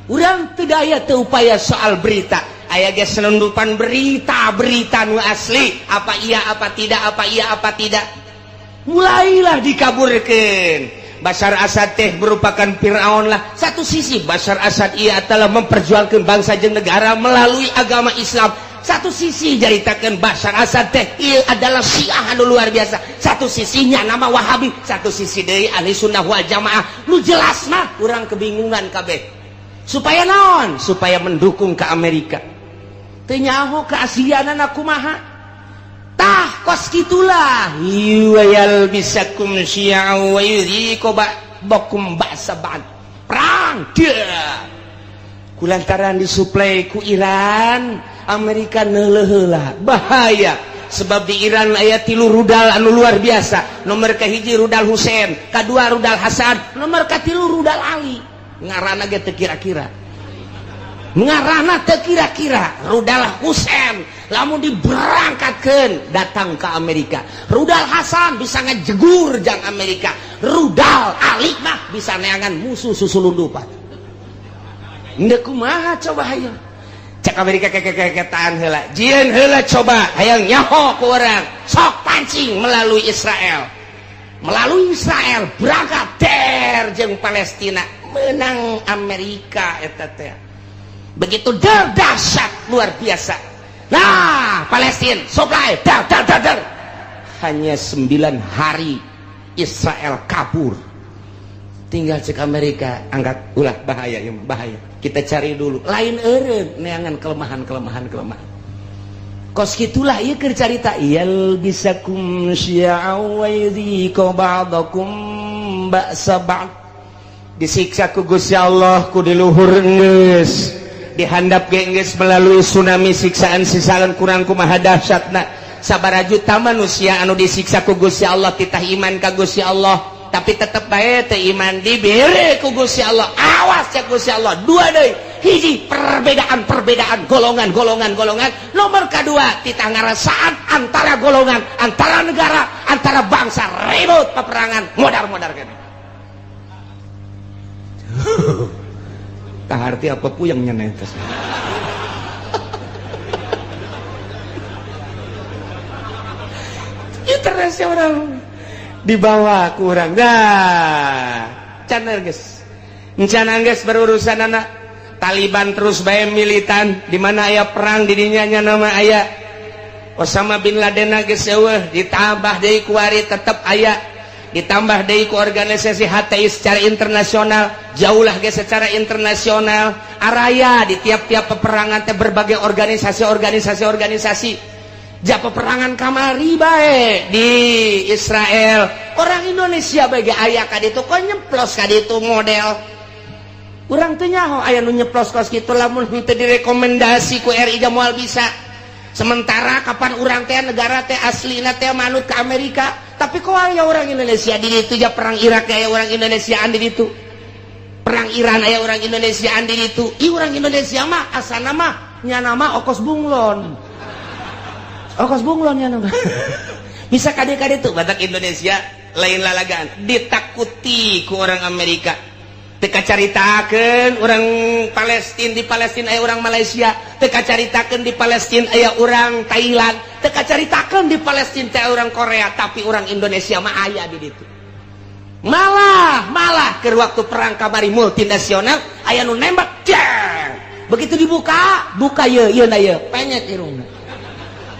Urang teu daya teu upaya soal berita, aya ge selundupan berita-berita nu asli, apa iya apa tidak, apa iya apa tidak. Mulailah dikaburkeun. Bashar Assad teh merupakan Fir'aun lah. Satu sisi Bashar Assad ia telah memperjuangkan bangsa jeung negara melalui agama Islam. Satu sisi jaritakeun Bashar Assad teh ieu adalah Syiah anu luar biasa. Satu sisinya nama Wahabi, satu sisi deui ahli sunnah wal jamaah. Nu jelas mah urang kebingungan kabeh. Supaya naon? Supaya mendukung ke Amerika. Teu nyaho keaslianana kumaha. Tah kos kitulah yuwayal bisakum syi'a wa yudhiku ba'dakum ba'sa ba'd. Perang dia kulantaran disuplai ku Iran, Amerika neuleuh heula bahaya. Sebab di Iran aya 3 rudal anu luar biasa. Nomor kahiji rudal Husain, kadua rudal Hasan, nomor katilu rudal Ali. Ngaranna ge teu kira-kira, ngaranna teu kira-kira. Rudal Husain lamun diberangkatkeun datang ke Amerika, rudal Hasan bisa ngejegur jang Amerika, rudal Ali mah bisa neangan musuh susulundupan. Ndek kumaha coba hayang cek Amerika kekekeketaan heula, jieun heula coba hayang nyaho ku urang, sok pancing melalui Israel, melalui Israel berangkat der jeung Palestina, menang Amerika eta teh. Begitu der dahsyat luar biasa. Nah, Palestina supply dar dar dar dar. Hanya 9 hari Israel kabur. Tinggal cek Amerika angkat ulah bahaya ya bahaya. Kita cari dulu. Lain eureun neangan kelemahan-kelemahan kelemahan. Kos kitulah ieu keur carita yal bisakum syi'a wa yudhiku ba'dakum ba'sa ba'd. Disiksa ku Gusti Allah ku di luhur geus. Dihandap ge geus melalui tsunami siksaan-siksaan kurang kumaha dahsyatna. Sabaraha juta manusia anu disiksa ku Gusti Allah titah iman ka Gusti Allah, tapi tetep bae teu iman dibere ku Gusti Allah. Awas ya Gusti Allah, dua deui. Hiji perbedaan-perbedaan golongan-golongan golongan, nomor kadua titah ngarasaan antara golongan, antara negara, antara bangsa, ribut peperangan modar-modar kene. Tak arti apa puyeng nyenentes. Terus orang dibawa kurang dah can geus encan geus berurusan anak Taliban terus bae militan di mana aya perang di dinya nya nama aya Osama bin Laden geus eueuh ditambah deui kuari tetep aya, ditambah deui ku organisasi HTI secara internasional, jauhlah ge secara internasional araya di tiap-tiap peperangan teh berbagai organisasi-organisasi. Ja peperangan kamari bae di Israel, orang Indonesia bae ge aya ka ditu kok nyeplos ka ditu model. Urang teu nyaho aya nu nyeplos kos kitu lamun henteu direkomendasi ku RI ja moal bisa. Sementara kapan urang teh negara teh aslina teh manut ke Amerika, tapi kok aya orang Indonesia di ditu ja perang Irak aya orang Indonesiaan di ditu. Perang Iran aya orang Indonesiaan di ditu. Ih orang Indonesia mah asana mah nyana mah okos bunglon. Okos bunglon ya nama. Bisa kade-kade tuh batak Indonesia lain lalagaan ditakuti ku orang Amerika. Teka caritakeun orang Palestina di Palestina aya orang Malaysia, teka caritakeun di Palestina aya orang Thailand, teka caritakeun di Palestina teh orang Korea, tapi orang Indonesia mah aya di ditu. Malah keur waktu perang kamari multinasional aya nu nembak jeng. Begitu dibuka, buka ieu ieu na ieu, penyet irungna.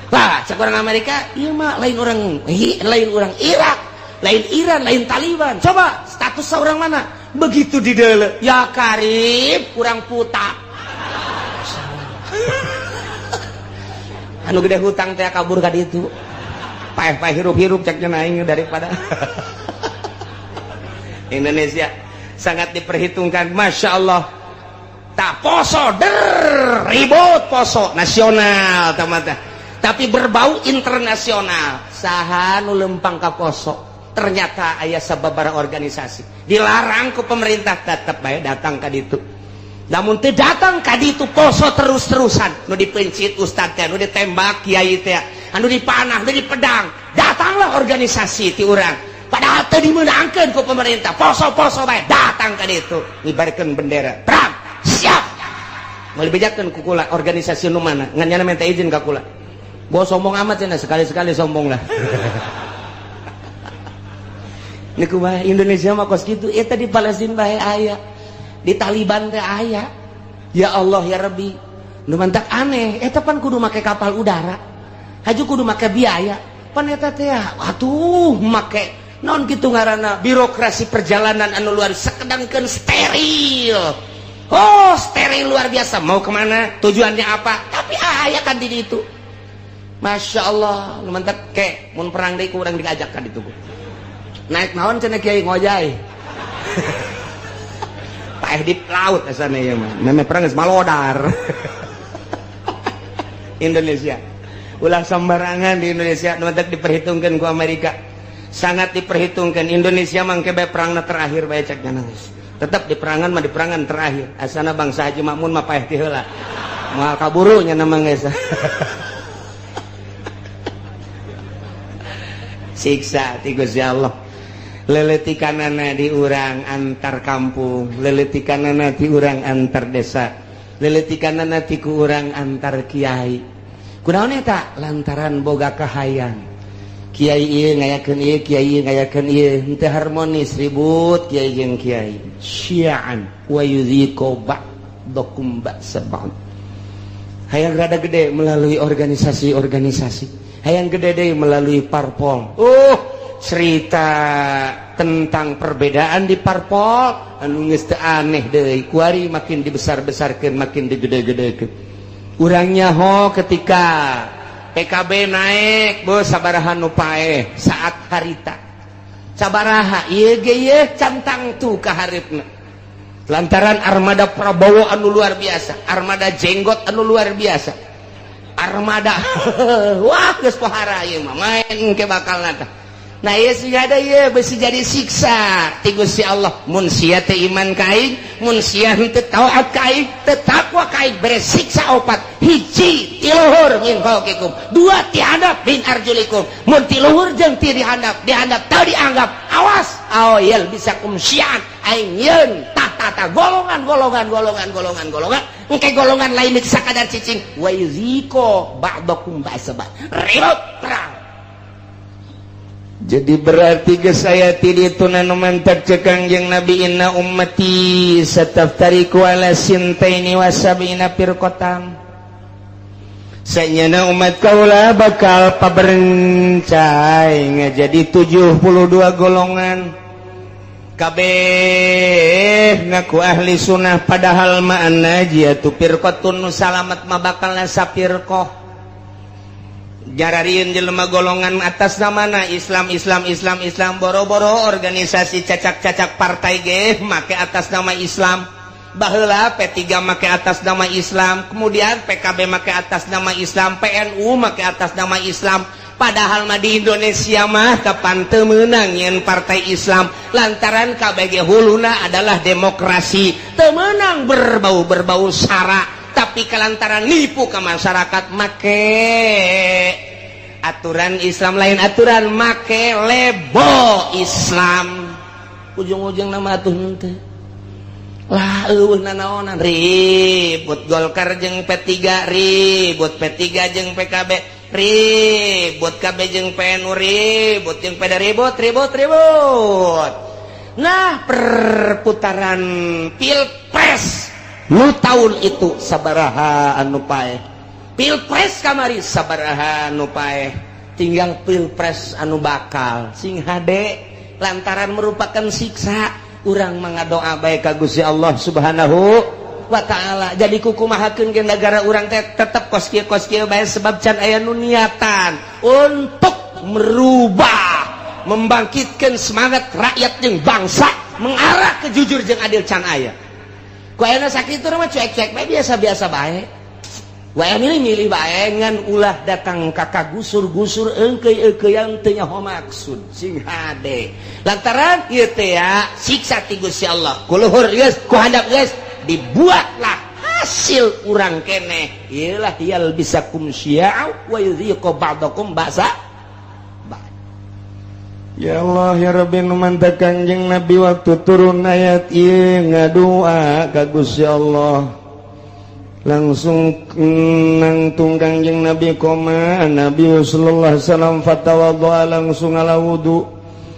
Lah, cek orang Amerika, ieu mah lain orang Irak, lain Iran, lain Taliban. Coba status orang mana? Begitu didele, ya karib kurang puta. Anu gede hutang teh kabur ka ditu. Paeh-paeh hirup-hirup ceknya aing daripada Indonesia sangat diperhitungkan, masya Allah. Tak poso der ribut poso nasional tamata. Tapi berbau internasional. Saha nu lempang ka poso. Ternyata aya sababaraha organisasi dilarang ku pemerintah tetep bae datang ka ditu. Namun teu datang ka ditu poso terus-terusan, nu dipencit ustad teh, nu ditembak kiai teh, anu dipanah, nu dipedang. Datanglah organisasi ti urang. Padahal teu dimeunangkeun ku pemerintah, poso-poso bae datang ka ditu, ngibarkeun bendera. Perang, siap. Moal dibejakeun ku kula organisasi nu mana, ngan nyana minta izin ka kula. Gua sombong amat cenah, sekali-sekali sombong lah. Niku bae Indonesia mah kos kitu, eta di Palestina bae aya, di Taliban teh aya. Ya Allah ya Rabbi, nu mantak aneh, eta pan kudu make kapal udara. Haju kudu make biaya. Pan eta teh atuh make naon kitu ngaranna birokrasi perjalanan anu luar sakedangkeun steril. Oh, steril luar biasa. Mau kemana? Tujuannya apa? Tapi aya kan di ditu. Masya Allah, nu mantak ke mun perang deui ku urang diajak ka ditu. Naik naon cenah kiai ngojay. Paeh di laut asana ieu mah. Meme perang geus malodar. Indonesia. Ulah sembarangan di Indonesia nu mantak diperhitungkeun ku Amerika. Sangat diperhitungkan Indonesia mangke bae perangna terakhir bae cek nangis. Tetap di perangan mah di perangan terakhir. Asana bangsa Haji Makmun mah paeh ti heula. Moal kaburu nya mah geus. Siksa ti Gusti Allah. Leletikanana di urang antar kampung, leletikanana di urang antar desa, leletikanana ti ku urang antar kiai. Kunaon eta? Lantaran boga kahayang. Kiai ieu ngayakeun ieu, kiai ieu ngayakeun ieu, henteu harmonis ribut kiai jeung kiai. Syi'an wa yudhiqu ba'dakum ba'sa ba'd. Hayang rada gede melalui organisasi-organisasi, hayang gede deui melalui parpol. Cerita tentang perbedaan di parpol anu geus teu aneh deui, kuari makin dibesar-besarkeun, makin digede-gedekeun. Urang nyaho ketika PKB naik, bos sabaraha nu paeh saat harita. Sabaraha ieu ge ieu cantang tu ka hareupna. Lantaran armada Prabowo anu luar biasa, armada jenggot anu luar biasa. Armada wah geus pohara ieu mah main ke bakalna tah. Nah ieu sih ada ieu besi jadi siksa ti Gusti Allah. Mun sia teu iman ka aing, mun sia henteu taat ka aing, teu takwa ka aing, bere siksa opat. Hiji ti luhur min fauqikum, dua ti handap min arjulikum. Mun ti luhur jeung ti dihandap, dihandap teu dianggap, awas aoyel bisa kum syian aing yeun tata golongan golongan golongan golongan golongan engke golongan lain sakadar cicing wa yuziko ba'dakum ba'sa ba'd. Ribut perang. Jadi berarti geus aya ti ditu nu mantak ceuk Kangjeng Nabi inna ummati sataftariqu ala sintaini wa sab'ina firqatan. Sanyana umat kaula bakal paberencai ngajadi 72 golongan. Kabeh ngaku ahli sunnah padahal ma'ana jiatu firqatun nu salamet mah bakal sapirqah. Jararieun jelema golongan atas namana Islam Islam Islam Islam, boro-boro organisasi cacak-cacak partai ge make atas nama Islam. Baheula P3 make atas nama Islam, kemudian PKB make atas nama Islam, PNU make atas nama Islam. Padahal mah di Indonesia mah kapan teu meunang nyeun partai Islam lantaran KBG huluna adalah demokrasi, teu meunang berbau-berbau sara. Tapi kelantaran nipu ke masyarakat make aturan Islam lain aturan make lebo Islam ujung-ujung nama atuh henteu lah eueuh nanaonan ribut Golkar jeung P3, ribut P3 jeung PKB, ribut KB jeung PNU, ribut jeung PD, ribut ribut ribut. Nah perputaran Pilpres nu tahun itu sabaraha anu paeh, Pilpres kamari sabaraha anu paeh, tinggal Pilpres anu bakal sing hade lantaran merupakan siksa. Urang mangadoa bae ka Gusti Allah Subhanahu wa taala. Jadi kukumahakeun ke negara urang teh tetep kos kieu bae sebab can aya nu niatan untuk merubah, membangkitkan semangat rakyat jeung bangsa mengarah ke jujur jeung adil can aya. Ku ayeuna sakitu mah cuek-cuek bae, biasa-biasa bae. Wae milih-milih bae ngan ulah datang ka kagusur-gusur eungkeuy-eungkeuyan teu nyaho maksud sing hade. Lantaran ieu teh ya siksa ti Gusti Allah. Ku luhur geus, ku handap geus dibuatlah hasil urang keneh. Ieu lah yalbisakum syi'a wa yudhiqu ba'dakum ba'sa. Ya Allah ya Rabbi nu mantap Kangjeng Nabi waktu turun ayat ieu ngadua ka Gusti Allah langsung nangtung Kangjeng Nabi koma Nabi sallallahu alaihi wasallam fatawaddoa langsung ngala wudu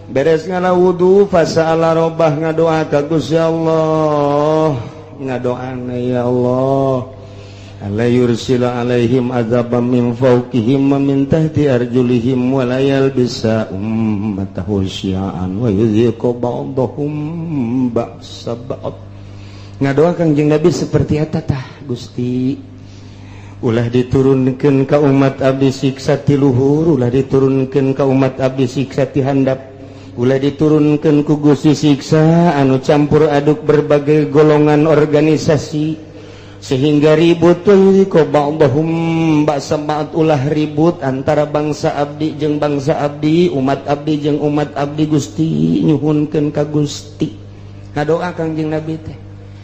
beres ngala wudu fasala robah ngadoa ka Gusti Allah ngadoana ya Allah ala yursila alaihim azaban min fawqihim wa min tahti arjulihim wa la yalbisa ummatahu syi'an wa yudhiqu ba'dahum ba'sa ba'd. Ngadoa Kangjeng Nabi seperti eta tah Gusti ulah diturunkeun ka umat abdi siksa ti luhur, ulah diturunkeun ka umat abdi siksa ti handap, ulah diturunkeun ku Gusti siksa anu campur aduk berbagai golongan organisasi sehingga ribut ko ba'dahum ba'sa ba'd, ulah ribut antara bangsa abdi jeung bangsa abdi, umat abdi jeung umat abdi. Gusti nyuhunkeun ka Gusti ngadoa Kangjeng Nabi teh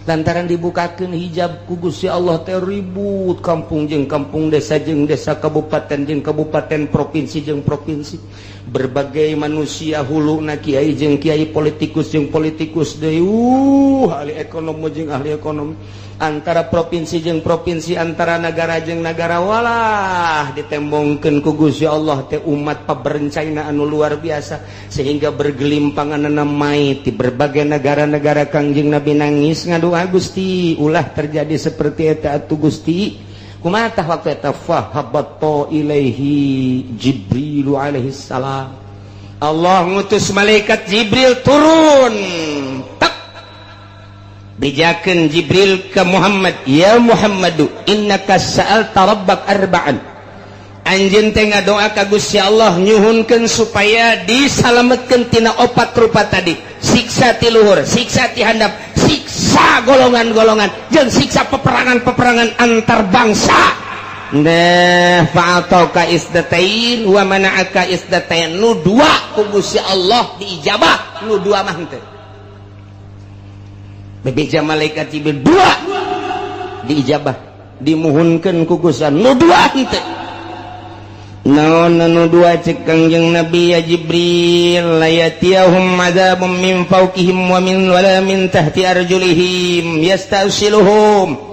lantaran dibukakeun hijab ku Gusti Allah teh ribut kampung jeung kampung, desa jeung desa, kabupaten jeung kabupaten, provinsi jeung provinsi, berbagai manusia huluna kiai jeung kiai, politikus jeung politikus deui, ahli ekonomi jeung ahli ekonomi, antara provinsi jeung provinsi, antara negara jeung negara, walah ditembongkeun ku Gusti Allah teh umat paberencana anu luar biasa sehingga bergelimpanganna mai di berbagai negara-negara. Kangjeng Nabi nangis ngadoa Gusti ulah terjadi seperti eta atuh Gusti. Kumaha tah waktu eta fahabatta ilaihi Jibril alaihi salam, Allah ngutus malaikat Jibril turun tak bejakeun Jibril ke Muhammad, ya Muhammadu innaka sa'alta rabbak arba'an, anjeun teh ngadoa ka Gusti Allah nyuhunkeun supaya disalametkeun tina opat rupa tadi, siksa ti luhur, siksa ti handap, siksa golongan-golongan jeung siksa peperangan-peperangan antar bangsa. Nah fa'atauka isdatain wa mana'aka isdatain, nu dua ku Gusti Allah diijabah, nu dua mah henteu. Bebeja malaikat Jibril dua diijabah, dimuhunkeun ku Gusti Allah, nu dua henteu. Naon anu dua cek Kangjeng Nabi, ya Jibril la yatiyahum adzabun min fawqihim wa min wala min tahti arjulihim yastasiluhum.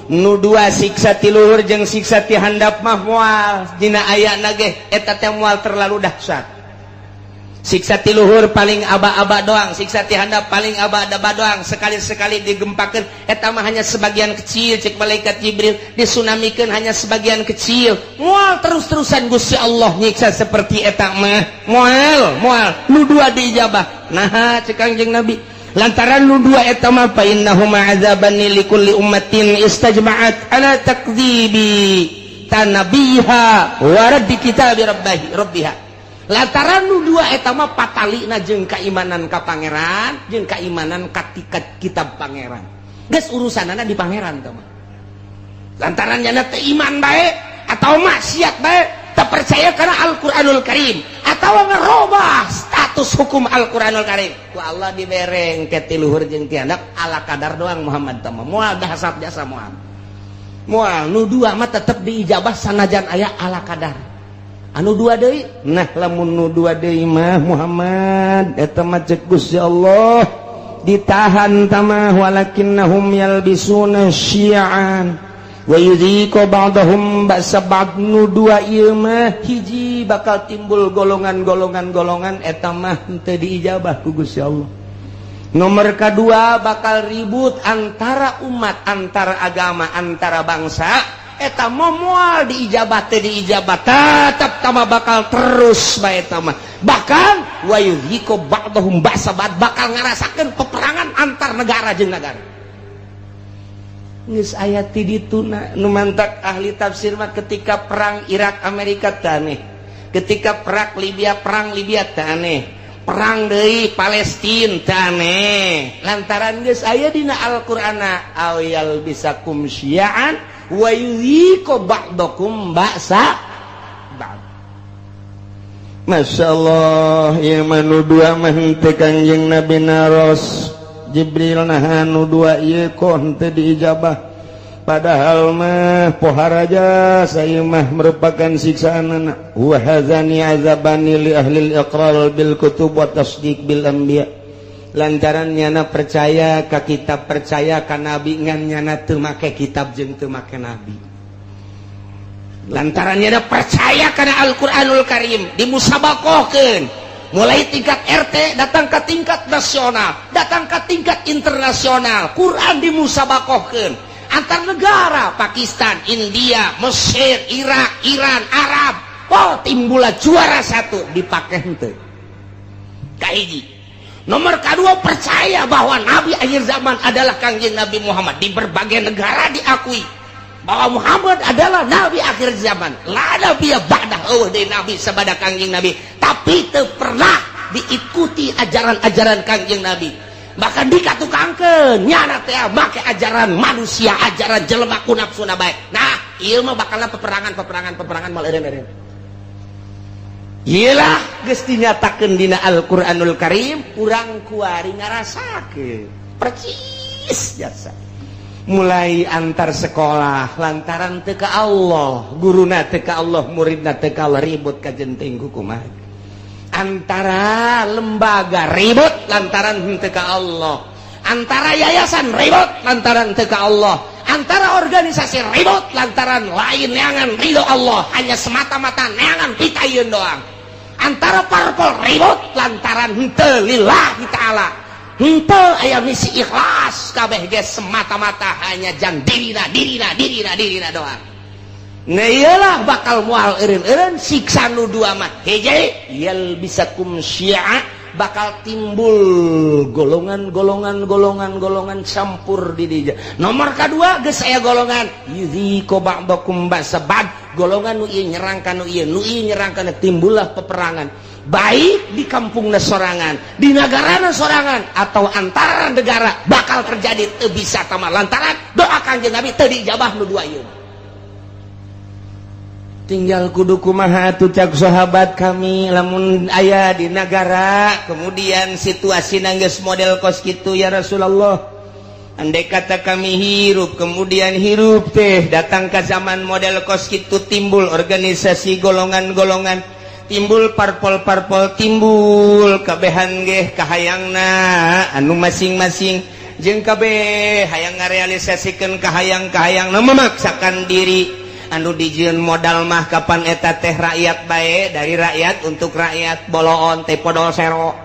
Nu dua siksa ti luhur jeung siksa ti handap mah moal dina ayana ge eta teh moal terlalu dahsyat. Siksa ti luhur paling aba-aba doang, siksa ti handap paling aba-aba doang, sekali-sekali digempakeun eta mah hanya sebagian kecil cek malaikat Jibril, disunamikeun hanya sebagian kecil. Moal terus-terusan Gusti Allah nyiksa seperti eta mah. Moal, moal nu dua diijabah. Naha cek Kangjeng Nabi, lantaran nu dua eta mah fa innahuma azabani likulli ummatin istajma'at ala takdzibi tanabiha wa raddi kitabi rabbiha. Lantaran nu dua eta mah patalina jeung kaimanan ka pangeran jeung kaimanan ka kitab pangeran. Geus urusanana di pangeran teh mah. Lantaran nyana teu iman bae atau maksiat bae, teu percaya kana Al-Qur'anul Karim atau ngerobah status hukum Al-Qur'anul Karim. Ku Allah dibereng ke ti luhur jeung ti handap ala kadar doang Muhammad teh mah. Moal dahasat jasa moal. Moal nu dua mah tetep diijabah sanajan aya ala kadar. Anu dua deui, nah lamun nu dua deui mah Muhammad eta mah cek Gusti Allah ditahan tamah walakinnahum yalbisuna syi'an wa yudhiqu ba'dahum ba'sa ba'd. Nu dua ieu mah hiji bakal timbul golongan-golongan-golongan eta mah teu diijabah ku Gusti Allah. Nomor kedua bakal ribut antara umat, antara agama, antara bangsa. Eta moal diijabah teh diijabah tetap tama bakal terus bae eta mah. Bahkan wa yudhiqu ba'dahum ba'sa ba'd, bakal ngarasakeun peperangan antar negara jeung negara. Geus aya ti dituna nu mantak ahli tafsir mah ketika perang Irak Amerika teh aneh, ketika perang Libya teh aneh, Perang deui Palestina teu aneh lantaran geus aya dina Al-Qur'ana aw yalbisakum syi'an wa yudhiqu ba'dakum ba'sa ba'd. Masya Allah ieu mah nu dua mah henteu Kangjeng Nabi naros Jibril naha nu dua ieu kok henteu diijabah. Padahal mah poharaja saya mah merupakan siksaan anak. Wa hadzani azabani li ahli al-iqrar bil kutub wa tasdiq bil anbiya. Lantaran nyana percaya ka kitab, percaya ka nabi, ngan nyana teu make kitab jeung teu make nabi. Lantaran nyana percaya kana Al-Qur'anul Karim dimusabakohkeun mulai tingkat RT datang ke tingkat nasional, datang ke tingkat internasional. Quran dimusabakohkeun antar negara, Pakistan, India, Mesir, Irak, Iran, Arab. Oh, timbullah juara satu dipakai henteu. Kahiji. Nomor kedua, percaya bahwa nabi akhir zaman adalah Kangjeng Nabi Muhammad. Di berbagai negara diakui bahwa Muhammad adalah nabi akhir zaman. La nabiyya ba'dah, eueuh deui nabi sabada Kangjeng Nabi, tapi teu pernah diikuti ajaran-ajaran Kangjeng Nabi. Bahkan dikatukangkeun nyana teh make ajaran manusia, ajaran jelema ku nafsuna bae. Nah, ieu mah bakalna peperangan mal eureun-eureun. Iyalah geus dinyatakeun dina Al-Qur'anul Karim, urang kuari ngarasakeun percis jasa. Mulai antar sekolah lantaran teu ka Allah, guruna teu ka Allah, muridna teu ka Allah, ribut ka jenting kumaha. Antara lembaga ribut lantaran henteu ka Allah, antara yayasan ribut lantaran teu ka Allah, antara organisasi ribut lantaran lain neangan ridho Allah, hanya semata-mata neangan pitayeun doang. Antara parpol ribut lantaran henteu lillahi ta'ala, henteu aya misi ikhlas, kabeh ge semata-mata hanya jang dirina dirina dirina dirina doang. Nah iyalah bakal mual eureun-eureun siksa nu dua mah hiji yalbisakum syi'a, bakal timbul golongan-golongan golongan-golongan campur di dieu. Nomor kedua geus aya golongan yudhiqu ba'dakum ba'sa ba'd, golongan nu ieu nyerang ka nu ieu, nu ieu nyerang ka nu, timbullah peperangan baik di kampungna sorangan, di nagarana sorangan, atau antara negara bakal terjadi teu bisa tama lantaran doa Kangjeng Nabi teu diijabah nu dua ieu. Tinggal kudu kumaha atuh cak sahabat kami lamun aya di nagara kemudian situasi geus model kos kitu ya Rasulullah. Andai kata kami hirup kemudian hirup teh datang ke zaman model kos kitu, timbul organisasi golongan-golongan, timbul parpol-parpol, timbul kabehan geh kahayangna anu masing-masing jeung kabeh hayang ngarealisasikeun kahayang-kahayangna memaksakan diri. Anu dijieun modal mah kapan eta teh rakyat bae, dari rakyat untuk rakyat, boloon teh podol sero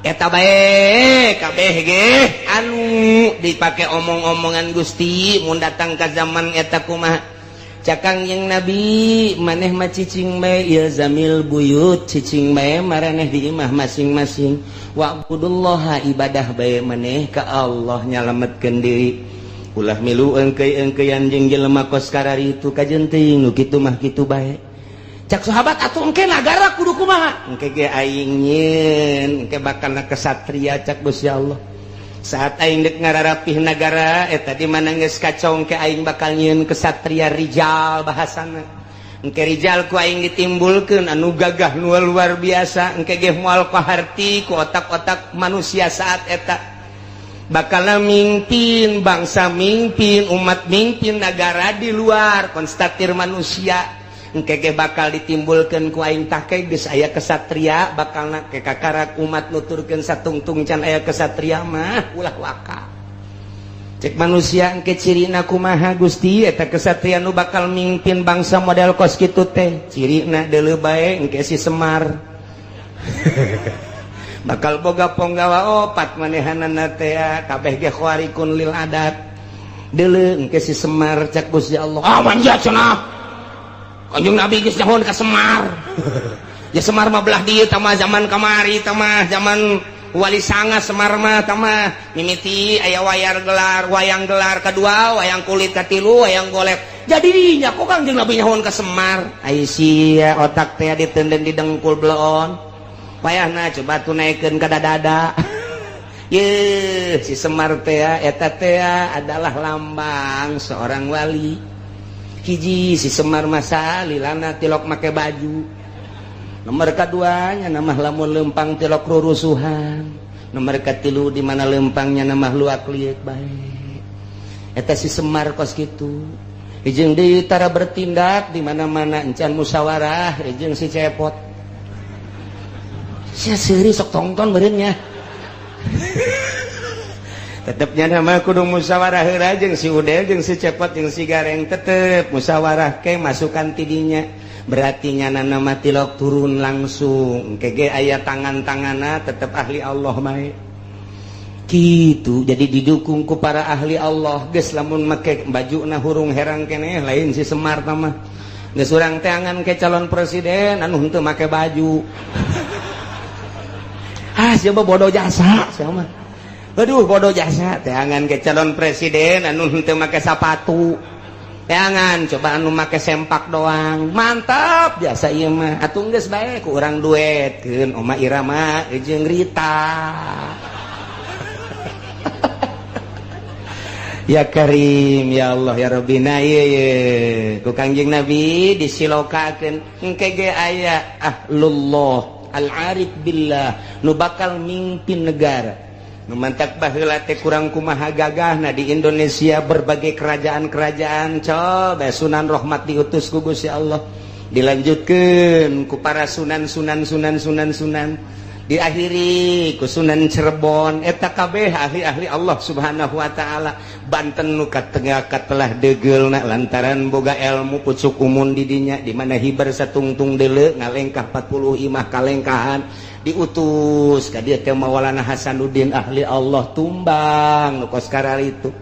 eta bae kabeh ge anu dipake omong-omongan Gusti mun datang ka zaman eta kumaha. Cak Kangjeng Nabi maneh mah cicing bae ilzamil buyut, cicing bae maraneh di imah masing-masing, wa'budullaha ibadah bae maneh ka Allah nyalametkeun diri. Ulah milu engkei-engkeian jeung jelema kos karari itu kajenting nu kitu mah kitu bae. Cak sahabat atuh engke nagara kudu kumaha? Engke ge aing nyieun, engke bakalna kesatria cak Gusti Allah. Saat aing deuk ngararapih nagara eta di mana geus kacau engke aing bakal nyieun kesatria rijal bahasana. Engke rijal ku aing ditimbulkeun anu gagah nu luar biasa, engke ge moal kaharti ku otak-otak manusia saat eta. Bakal mimpin bangsa, mimpin umat, mimpin negara di luar konstatir manusia. Engke ge bakal ditimbulkeun ku aing tah ke geus aya kesatria bakalna ke kakarak umat nuturkeun satungtung can aya kesatria mah ulah waka. Cek manusia engke cirina kumaha Gusti eta kesatria nu bakal mimpin bangsa model kos kitu teh cirina deuleu bae engke si Semar. Bakal boga ponggawa opat manehanana teh kabeh ge khawarikun lil adat deuleu engke si Semar cak Gusti Allah. Ah manja cenah Kanjeng Nabi geus nyahoan ka Semar. Ya Semar mah belah dieu tah mah zaman kamari tah mah zaman Wali Sanga Semar mah tah mah mimiti aya wayar gelar, wayang gelar kedua, wayang kulit katilu, wayang golek. Jadi dinya kok Kanjeng Nabi nyahoan ka Semar. Ai sia otak teh ditenden di dengkul bleon. Wayahna coba tuh naikkeun ka dada. Ye, si Semar teh eta teh adalah lambang seorang wali. Hiji, si Semar masa lilana tilok make baju. Nomor keduanya nama lamun lempang tilok rurusuhan. Nomor katilu di mana lempangnya nama luak liek bae. Eta si Semar kos kitu. Jeung deui tara bertindak di mana-mana encan musyawarah jeung si Cepot. Sia seuri sok tongton meureun. Tetepnya nama kudu musyawarah heula jeung si Udel, jeung si Cepot, jeung si Gareng, tetep musyawarah ke masukan tidinya. Berarti nyana nama tilok turun langsung kege aya tangan-tangana tetep ahli Allah mae. Gitu, jadi didukung ku para ahli Allah. Geus lamun make bajuna hurung herang keneh lain si Semar mah. Geus urang teangan ke calon presiden anu henteu make baju. Ah, siapa bodoh jasa siapa mah. Aduh, bodoh jasa teangan ke calon presiden anu henteu make sapatu. Teangan coba anu make sempak doang. Mantap jasa ieu mah. Atuh geus bae ku urang duetkeun Oma Irama jeung Rita. Ya Karim, ya Allah, ya Rabbina, ieu ye. Ku Kangjeng Nabi disilokakeun engke ge aya ahlullah al-arif billah nu bakal mimpin negara. Nu mantak baheula teh kurang kumaha gagahna di Indonesia berbagai kerajaan-kerajaan coba Sunan Rahmat diutus ku Gusti Allah. Dilanjutkeun ku para sunan sunan sunan sunan sunan. Diakhiri ku Sunan Cirebon eta kabeh ahli-ahli Allah Subhanahu wa taala. Banten nu katengah katelah deugeulna lantaran boga ilmu pucuk umun di dinya di mana hibar satungtung deuleu ngalengkah 40 imah kalengkahan diutus ka dieu teh Maulana Hasanuddin ahli Allah tumbang nu kos kararitu.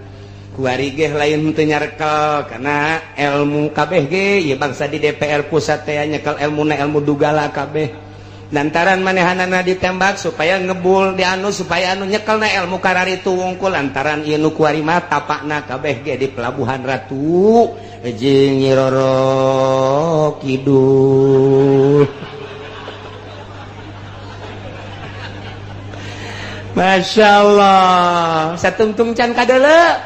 Kuari ge lain teu nyarkel kana ilmu kabeh ge ieu bangsa di DPR pusat teh nyekel ilmuna ilmu dugala kabeh. Lantaran manehanana ditembak supaya ngebul di anu supaya anu nyekelna ilmu kararitu wungkul lantaran ieu nu kuari mah tapakna kabeh ge di Pelabuhan Ratu jeung Nyi Roro Kidul. Masya Allah, satungtung can kadeuleu.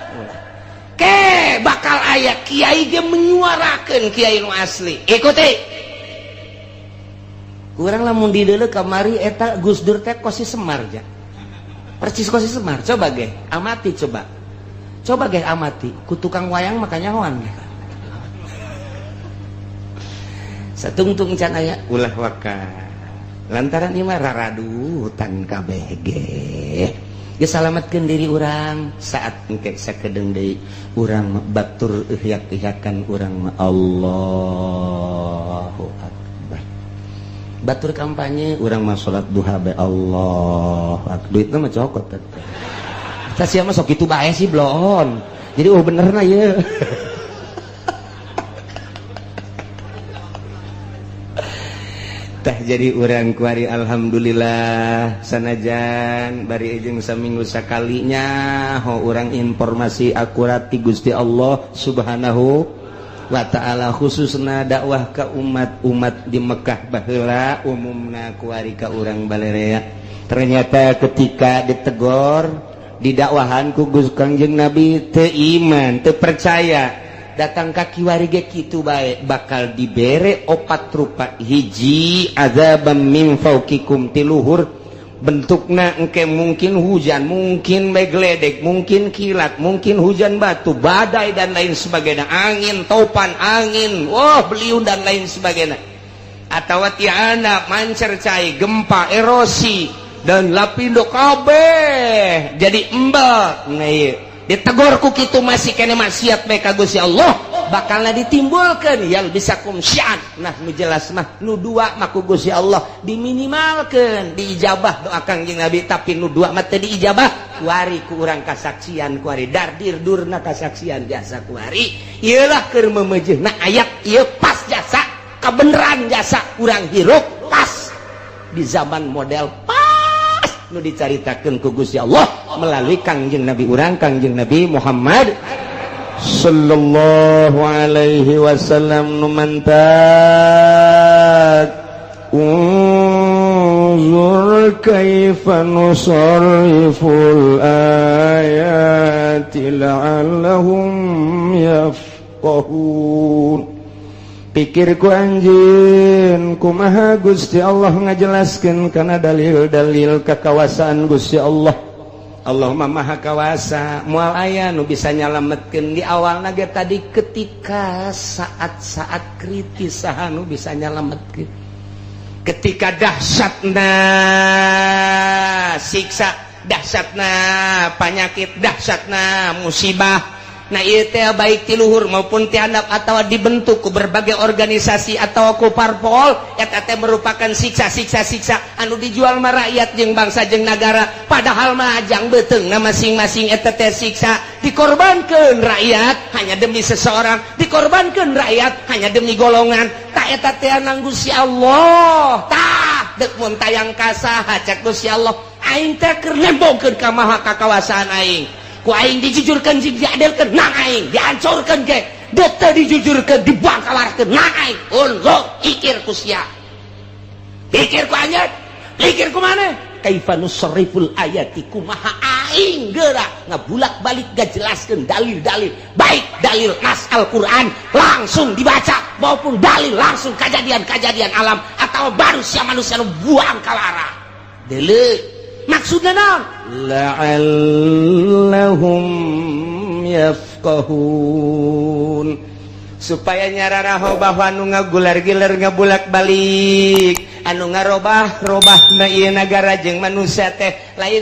Ke bakal aya kiai ge menyuarakeun kiai nu asli. Ikuti. Kurang lamun dideuleu kamari eta Gus Dur teh kos si Semar ja. Persis kos si Semar. Coba ge, amati coba. Coba ge amati, ku tukang wayang makanya hoan. Satungtung can aya ulah waka. Lantaran ieu mah raradutan kabeh ge. Ge salametkeun diri urang saat engke sakedeung deui urang batur ihyak-ihyakan urang mah Allahu Akbar. Batur kampanye urang mah salat duha bae Allah. Duitna mah cokot teh. Tah sia mah sok kitu bae sih bloon. Jadi oh benerna ieu. Tah jadi urang kuari alhamdulillah sanajan bari jeung saminggu sakalinya ho urang informasi akurat ti Gusti Allah Subhanahu wa ta'ala khususna dakwah ka umat-umat di Mekah baheula umumna kuari ka urang balerea. Ternyata ketika ditegor didakwahan ku Gusti Kangjeng Nabi teu iman teu percaya datang ka kiwari ge kitu bae bakal dibere opat rupa. Hiji azabam min fauqikum tiluhur bentukna engke mungkin hujan, mungkin megledek, mungkin kilat, mungkin hujan batu, badai dan lain sebagainya, angin, topan, angin, wah beliung dan lain sebagainya. Atawa tiana mancer cai, gempa, erosi dan lapindo kabeh jadi embel. Nah ieu ditegor ku kitu masih kene maksiat bae ka Gusti Allah bakalna ditimbulkeun yang bisa kum syian. Nah nu jelas mah nu dua mah ku Gusti Allah diminimalkeun diijabah doa Kangjeng Nabi, tapi nu dua mah teu diijabah kuari ku urang kasaksian kuari dardir durna kasaksian jasa kuari ieu lah keur memejeuna ayat ieu pas jasa kabeneran jasa urang hirup pas di zaman model pas nu dicaritakeun ku Gusti Allah melalui Kangjeng Nabi urang Kangjeng Nabi Muhammad sallallahu alaihi wasallam. Nu mantak unzur Unzur kaifa nusarriful ayati la'allahum yafqahun. Pikir ku anjeun, kumaha Gusti Allah ngajelaskeun kana dalil-dalil kekawasaan Gusti Allah. Allah mah Maha Kawasa, moal aya nu bisa nyalametkeun. Di awal ge tadi, ketika saat-saat kritis, saha nu bisa nyalametkeun? Ketika dahsyatna siksa, dahsyatna penyakit, dahsyatna musibah. Nah, ieu teh baik ti luhur maupun ti handap atau dibentuk ku berbagai organisasi atau ku parpol, eta teh merupakan siksa, siksa, siksa anu dijual mah rakyat jeung bangsa jeung nagara, padahal mah ajang beuteungna masing-masing. Eta teh siksa, dikorbankeun rakyat hanya demi seseorang, dikorbankeun rakyat hanya demi golongan. Tak eta teh nang Gusti Allah. Tah, deuk mun tayang ka saha? Cek Gusti Allah, aing teh keur nembongkeun ka maha kakawasaan aing. Ku aing dijujurkeun jeung diadilkeun nang aing, dihancurkeun ge deuk teu dijujurkeun, dibuang kawarkeun nang aing. Unzur, pikir ku sia, pikir ku anjeun, pikir ku maneh. Kaifa nusarriful ayati, kumaha aing geura ngabulak-balik ngajelaskeun dalil-dalil, baik dalil nas Al-Qur'an langsung dibaca maupun dalil langsung kejadian-kejadian alam atau manusia manusia nu buang kalara. Deuleu, maksudna naon? La'allahum yafqahun, supaya nyararaho bahwa anu ngagular-giler, ngabulak balik, anu ngarobah robah na ieu nagara jeung manusia teh lain.